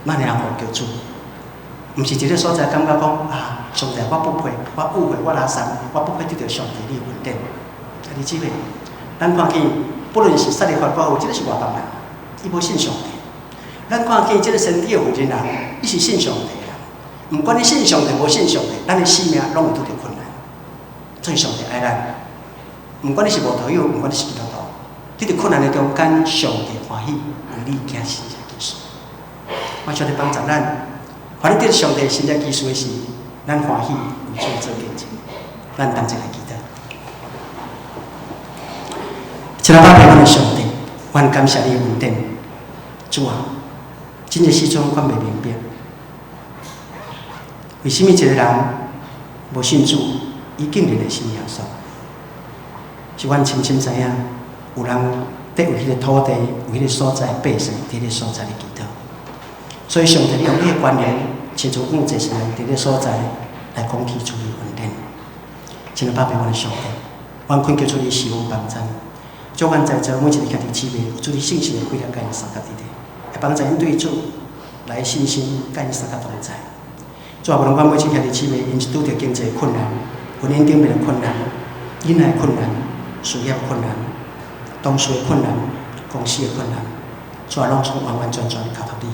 咱會通呼求主，毋是佇咧所在感覺講啊，上帝我不配，我誤會，我垃圾，我不配得著上帝你的恩典。兄弟姊妹，咱看見，不論是撒勒法寡婦，這个是外邦人，伊無信上帝。咱看見這个先知的婦人人，伊是信上帝的人。毋管你信上帝無信上帝，咱的生命攏會拄著困難。所以上帝愛咱，毋管你是無道友，毋管你是基督徒，你佇困難的中間，上帝歡喜為你行神蹟奇事。我上帝幫助咱，凡你得上帝神蹟奇事的時，咱歡喜為主做見證。咱同齊來祈禱。親愛的阮的上帝，阮感謝你的恩典。主啊，真濟時陣阮袂明白，為啥物一个人無信主，伊竟然會信耶穌？是阮深深知影，有人佇為彼个土地、為彼个所在百姓佇彼个所在咧祈禱。所以上帝，你用你的權能，親像向祭司人佇彼个所在來講起主的恩典。親愛的爸阮的上帝，阮懇求主你賜阮幫助，祝阮在座每一个兄弟姊妹，有主你聖神的氣力，佮𪜶相佮佇咧，會幫助𪜶對主來信心，佮𪜶相佮同在。主啊，無論阮每一個兄弟姊妹，𪜶是拄著經濟困難、婚姻頂面的困難、囡仔的困難、事業困難、同事的困難、公司的困難，主啊，攏總完完全全交託你。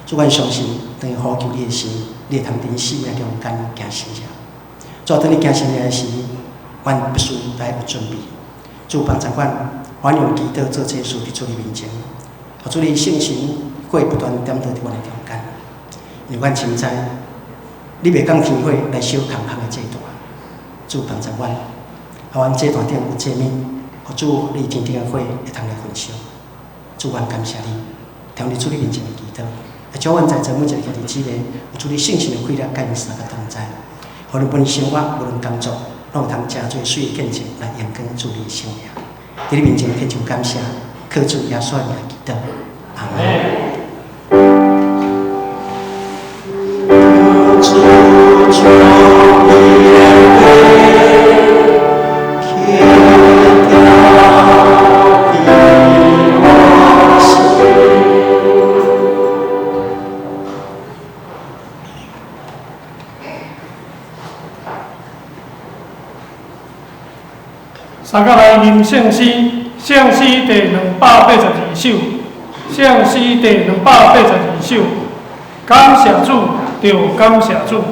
主，阮相信，當伊呼求你的時，你會通佇𪜶生命中間行神蹟。主啊，當你行神蹟的時，阮必須來有準備。主幫助阮，阮用祈禱做這事佇主你面前，予主你聖神火不斷點著佇阮的中間，因為阮深知，你袂降天火來燒空空的祭壇。主幫助阮，予阮祭壇頂有祭物，予主你天頂的火會通來焚燒。主，阮感謝你，聽你主你面前的祈禱，也祝阮在座每一個兄弟姊妹，有主你聖神的氣力，佮𪜶相佮同在，予恁無論生活，無論工作，攏會通成做水的見證來榮光主你的聖名。佇你面前提出感謝，靠主耶穌的名祈禱，阿門。主將伊的話拆掉佇我心。相佮來吟聖詩，聖詩第282首，聖詩第282首，感謝主，著感謝主。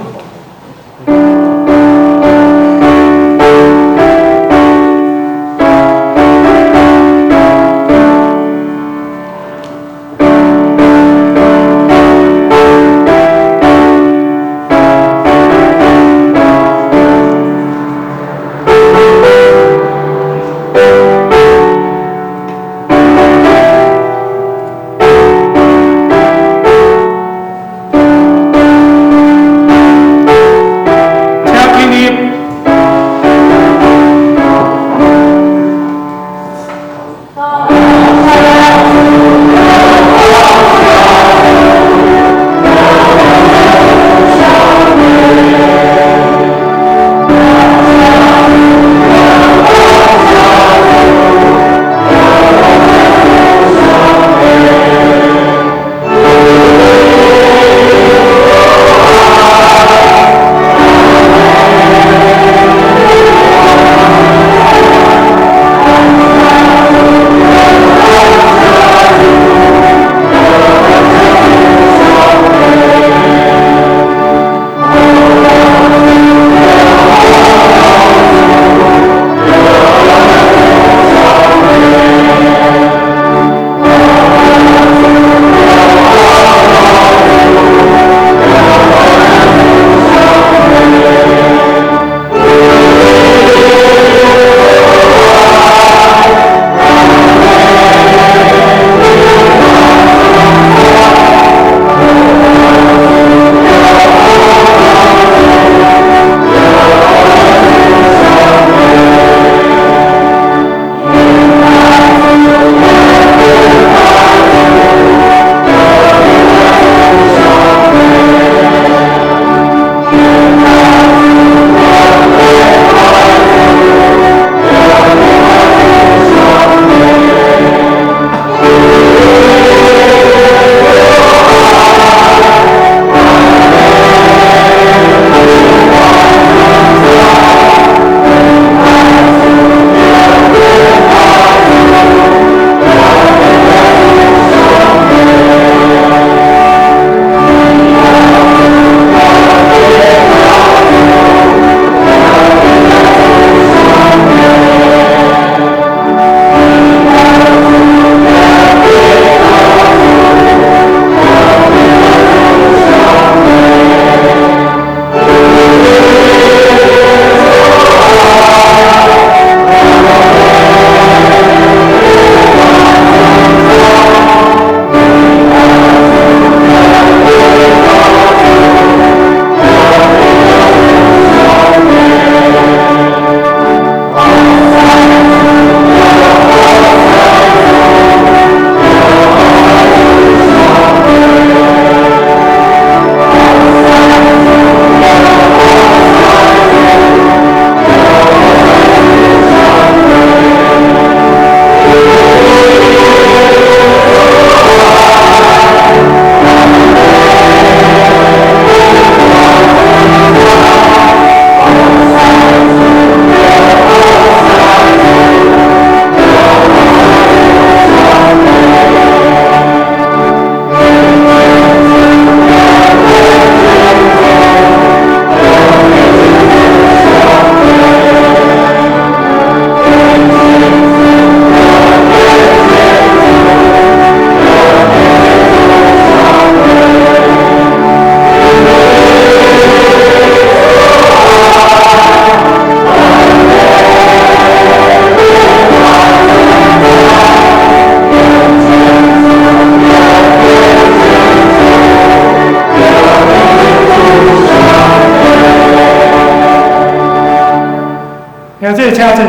兄弟請坐。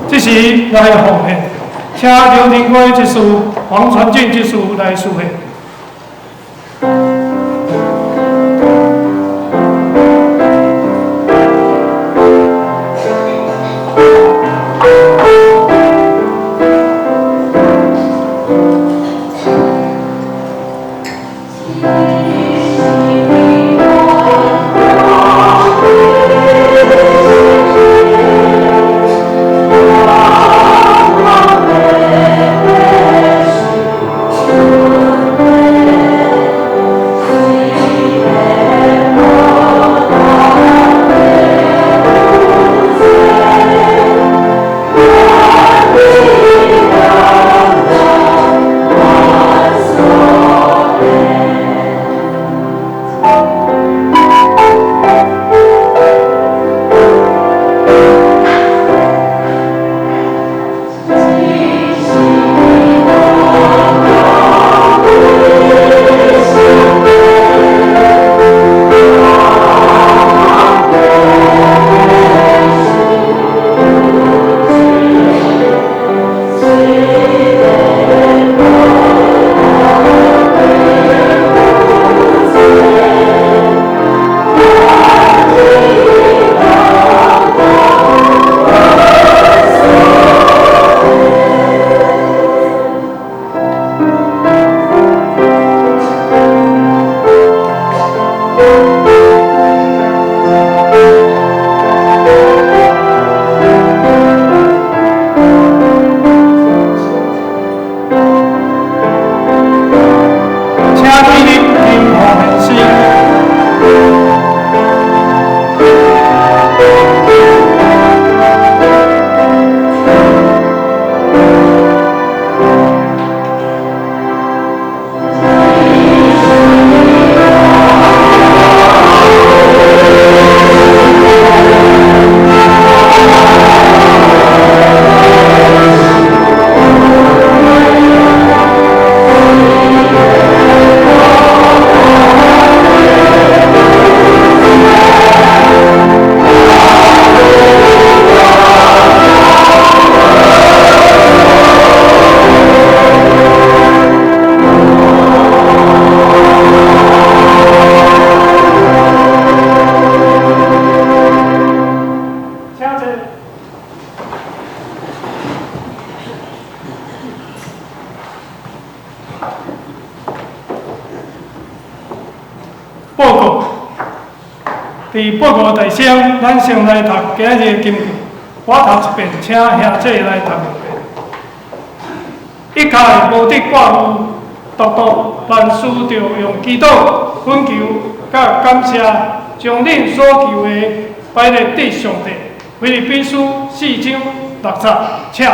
這時來奉獻，請劉廷圭執事、黃傳俊執事來司獻。報告，佇報告大聲，咱先來讀今日的金句。我讀一遍，請兄弟來讀兩遍。一概無得掛慮，獨獨凡事著用祈禱、懇求、佮感謝，將恁所求的擺列佇上帝。腓立比書4章6節，請。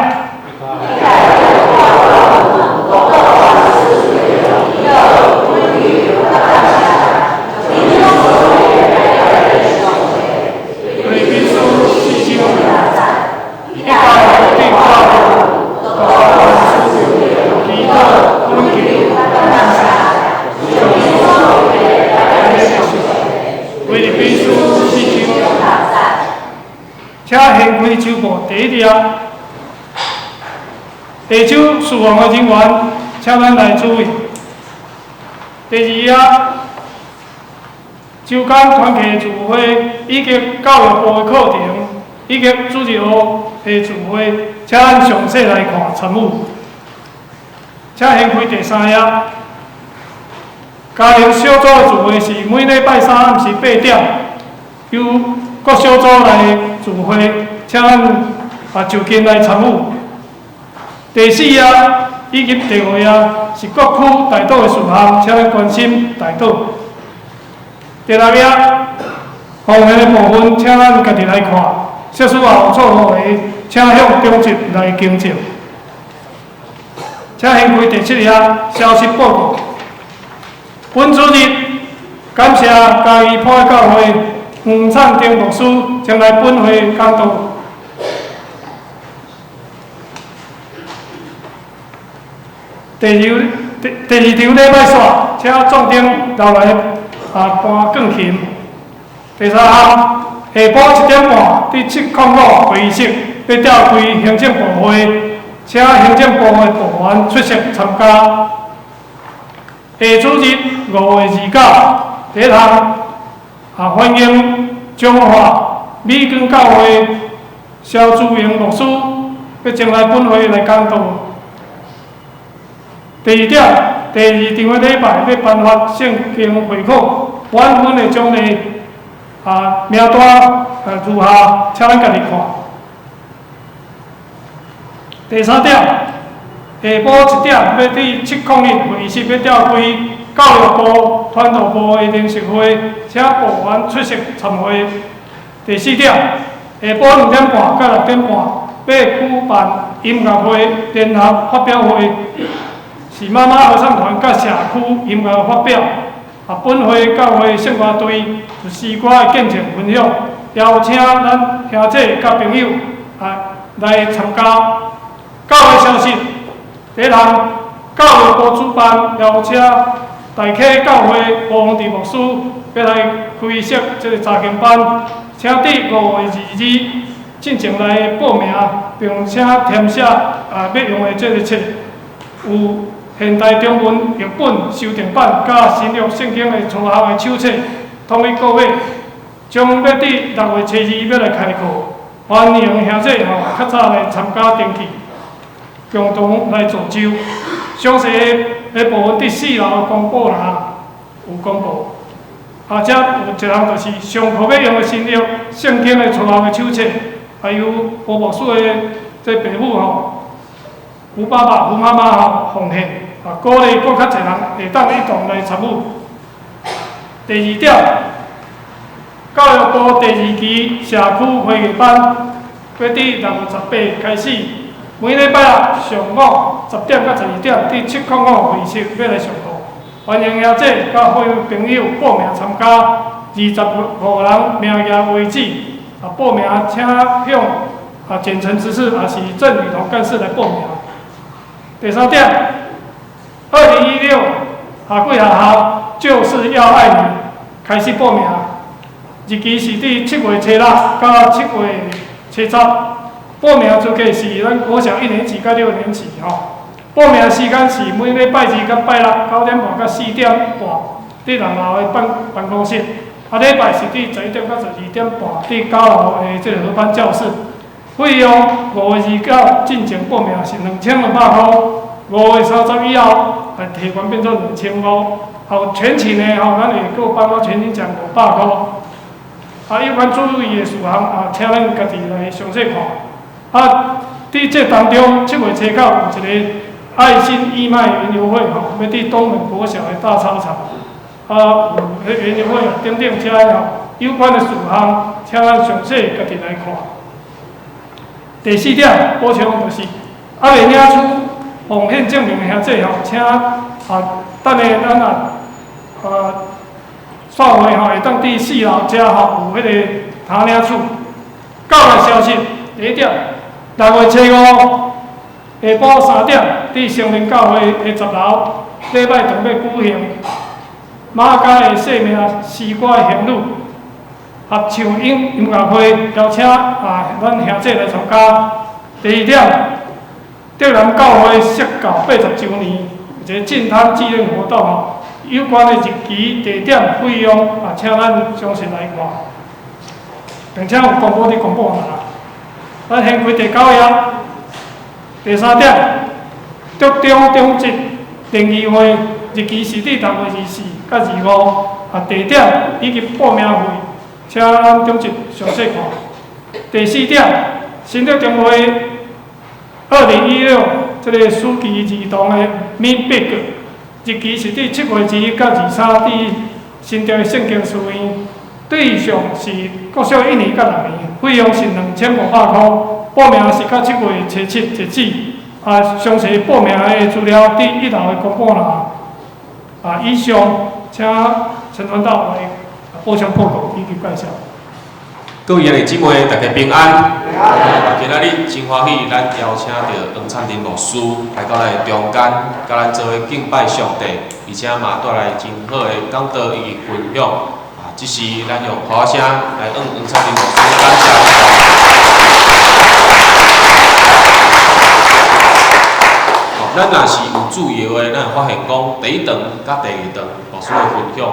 請掀開手簿第一頁，下手事奉的人員，請咱來注意。第二頁，周間團契聚會以及教育部的課程，以及主日學的聚會，請咱詳細來看參與。請掀開第三頁，家庭小組的聚會是每禮拜三暗時8點，由各小組來聚會，請咱就近來參與。第四頁以及第五頁是各區代禱的事項，請咱關心代禱。第六頁奉獻的部分，請咱家己來看。設使有錯誤的，請向長執來更正。請掀開第七頁消息報告。本主日感謝嘉義埔教會黃燦定牧師前來本會講道。第二場禮拜四，請壯丁留來彈鋼琴。第三項，下下晡7點半，佇705會議室欲召開行政部會，請行政部的部員出席參加。下主日5月29，第一項啊，歡迎彰化美光教會蕭珠榮牧師欲前來本會來講道。第二點，第二場的禮拜欲頒發聖經會考滿分的獎勵啊，名單啊如下，請咱家己看。第三點，下晡1點欲佇701會議室欲召開教育部、傳道部的聯席會，請部員出席參會。第四點，下晡2點半到6點半欲舉辦音樂會聯合發表會，是媽媽合唱團佮社區音樂發表。啊，本會教會聖樂隊有詩歌的見證分享，邀請咱兄弟佮朋友啊來參加。教會消息，第一項，教育部主辦邀請大溪教會吳宏志牧師欲來開設這個查經班，請佇5月22進前來報名，並且填寫啊欲用的這個冊，有現代中文譯本修訂版佮新約聖經的初學的手冊，統一購買，將欲佇6月初二欲來開課，歡迎兄弟吼較早來參加登記，共同來造就。詳細的部分佇四樓公布欄有公布。啊，遮有一項就是上課欲用的新約聖經的初學的手冊，還有吳牧師的這爸母吼，吳爸爸、吳媽媽吼奉獻，啊，鼓勵閣較濟人會當一同來參與。第二點，教育部第二期社區會議班，欲佇6月18開始，每禮拜六上午10點到12點，佇705會議室欲來上課，歡迎兄弟佮會朋友報名參加，25人名額為止。啊，報名請向啊簡陳執事，也是鄭雨桐幹事來報名。第三點，2016夏季學校就是要愛你，開始報名，日期是佇7月初六到7月初十。報名資格是咱國小一年級到六年級吼。報名時間是每禮拜二佮拜六9點半到4點半，佇六樓的辦公室。啊，禮拜是佇11點到12點半，佇9樓的這個合班教室。費用5月29進前報名是2200箍，5月30以後來提懸變做2500。好，全勤的吼，咱會閣頒發全勤獎500箍。啊，有關注意的事項啊，請咱家己來詳細看。啊，佇這當中，7月初九有一個愛心義賣園遊會吼，欲佇東門國小的大操場。啊，有彼園遊會等等遮吼，有關的事項，請咱詳細家己來看。第四點補充就是，猶未領取奉獻證明的兄弟吼，請啊等下咱啊啊散會吼，會當佇四樓遮吼有彼個通領取。教會消息，第一點，6月初五下晡3點，佇聖靈教會的10樓禮拜堂欲舉行馬偕的生命詩歌行旅合唱音樂會，邀請啊咱兄弟來參加。第二點，竹南教會設教80週年，一個進堂紀念活動吼，有關的日期、地點、費用啊，請咱詳細來看，並且有公布佇公布欄。咱先開第九頁，第三點，竹中中職聯誼會日期是佇6月24佮25，啊，地點以及報名費，請咱中職詳細看。第四點，新竹中會2016這個暑期兒童的免筆日期是佇7月21到23，佇新竹的聖經書院，對象是國小一年佮六年，費用是2500箍，報名是到7月初七截止。啊，詳細報名的資料佇一樓的公布欄。啊，以上，請陳傳道來補充報告以及介紹。各位兄弟姊妹，大家平安。今仔日真歡喜，咱邀請著黃燦林牧師來到咱的中間，佮咱做伙敬拜上帝，而且嘛帶來真好的講道以及分享。啊，這時咱用鼓聲來向黃燦林牧師感謝。咱若是有注意的話，咱會發現講第一堂佮第二堂牧師的分享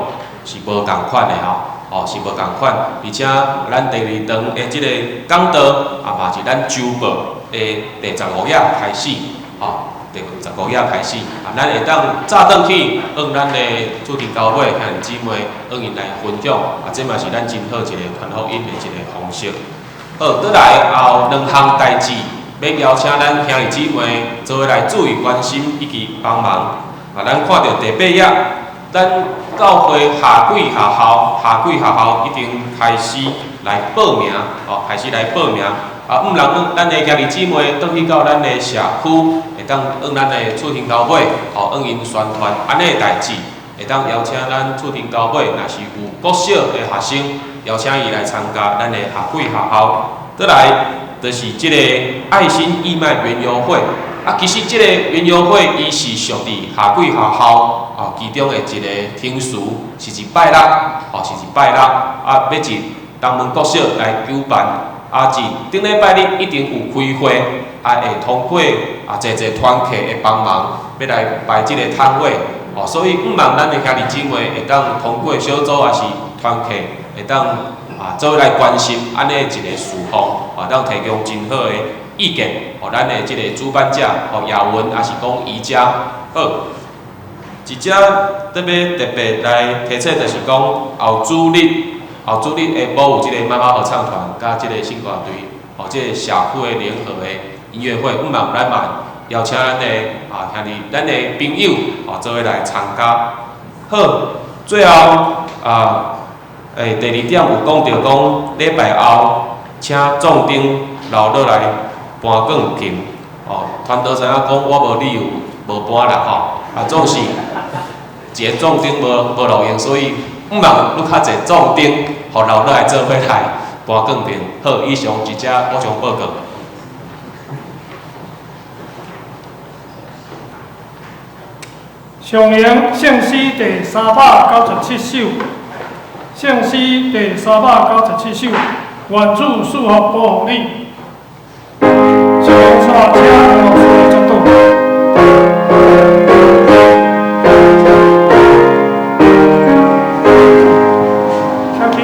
是無仝款的吼，哦是無仝款，而且咱第二堂的這个講道啊嘛是咱週報的第15頁開始，吼，第15頁開始，啊，咱會當早轉去向咱的厝頂教會兄弟姊妹向𪜶來分享，啊，這嘛是咱真好一個傳福音的一个方式。好，轉來後有兩項代誌。欲邀請咱兄弟姊妹做伙來注意關心以及幫忙。啊，咱看著第八頁，咱教會夏季學校，夏季學校已經開始來報名，哦，開始來報名。啊，毋人咱的兄弟姊妹轉去到咱的社區，會當向咱的厝興教會，哦，向𪜶宣傳按呢代誌，會當邀請咱厝興教會，若是有國小的學生，邀請伊來參加咱的夏季學校。轉來。就是這个愛心義賣園遊會，啊，其實這個園遊會伊是屬佇夏季學校啊，其中的一個程序是一拜六，吼，是一拜六，啊，欲佇東門國小來舉辦，啊，佇頂禮拜日一定有開會，啊，會通過啊，濟濟團客的幫忙，欲來擺這個攤位，哦，所以毋望咱的兄弟姊妹會當通過小組抑是團契會當。啊，做伙來關心按呢一个事項，啊，當提供真好的意見，予咱的這个主辦者，予亞文，抑是講宜家。好，一隻特別特別來提醒，就是講後主日，後主日下晡有這个媽媽合唱團，佮這个聖歌隊，哦，這个社區的聯合的音樂會，毋望咱嘛邀請咱的啊兄弟，咱的朋友，哦，做伙來參加。好，最後啊。欸，第二點有講著講，禮拜後請壯丁留落來彈鋼琴，哦，傳道知影講我無理由無搬啦吼，啊，總是一个壯丁無路用，所以毋望愈較濟壯丁，予留落來做伙來彈鋼琴。好，以上一隻補充報告。上榮聖詩第397首。聖詩第397首，願主賜福保護你。小紅山，請黃老師來祝禱。請起立。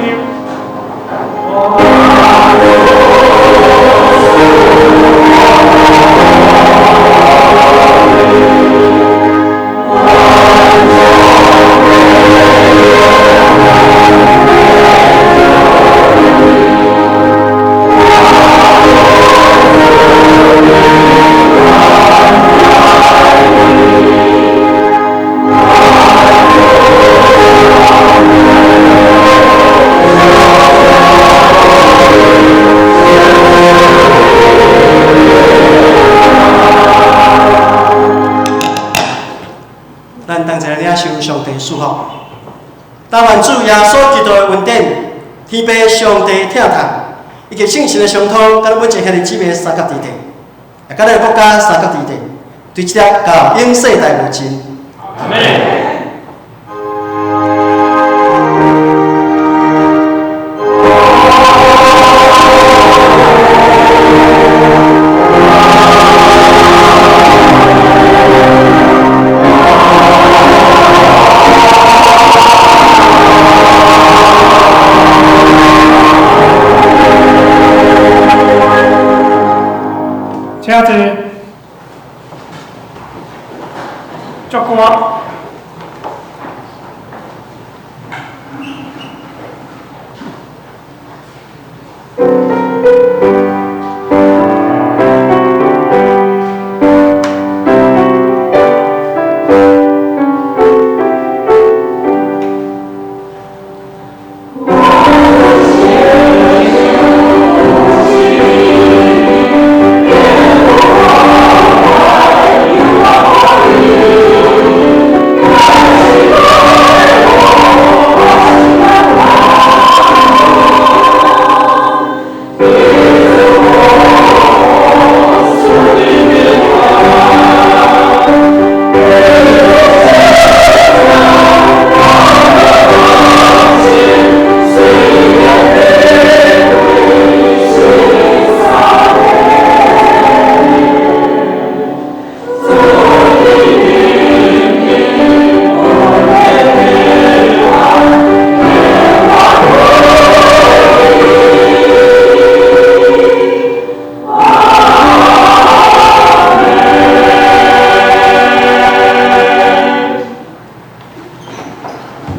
咱同齊來領受上帝賜福。但願主耶穌基督的恩典、天父上帝疼痛，以及聖神的相通，佮咱每一个兄弟姊妹相佮佇底，也佮咱的國家相佮佇底，對這到永世代無盡。阿們。請坐。祝歌。我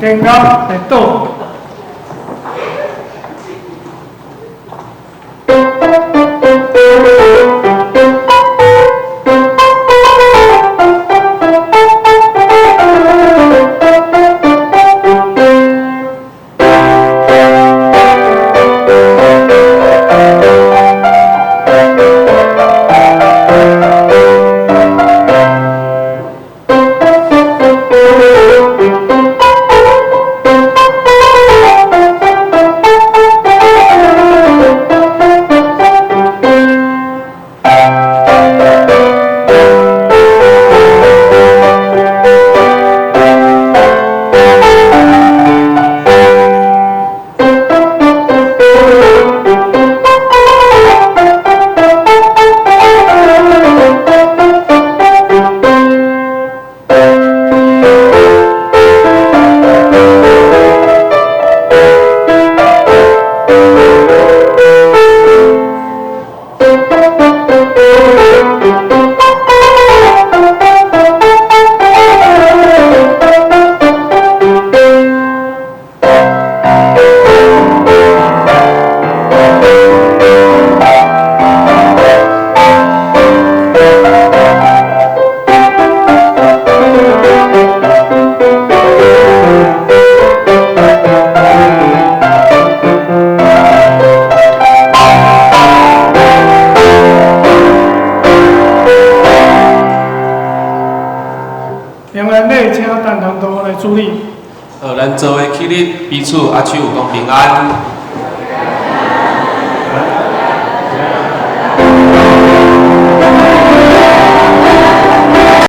天鴨會倒。平安禮，請陳傳道來主禮。好，咱做伙起立，彼此握手講平安。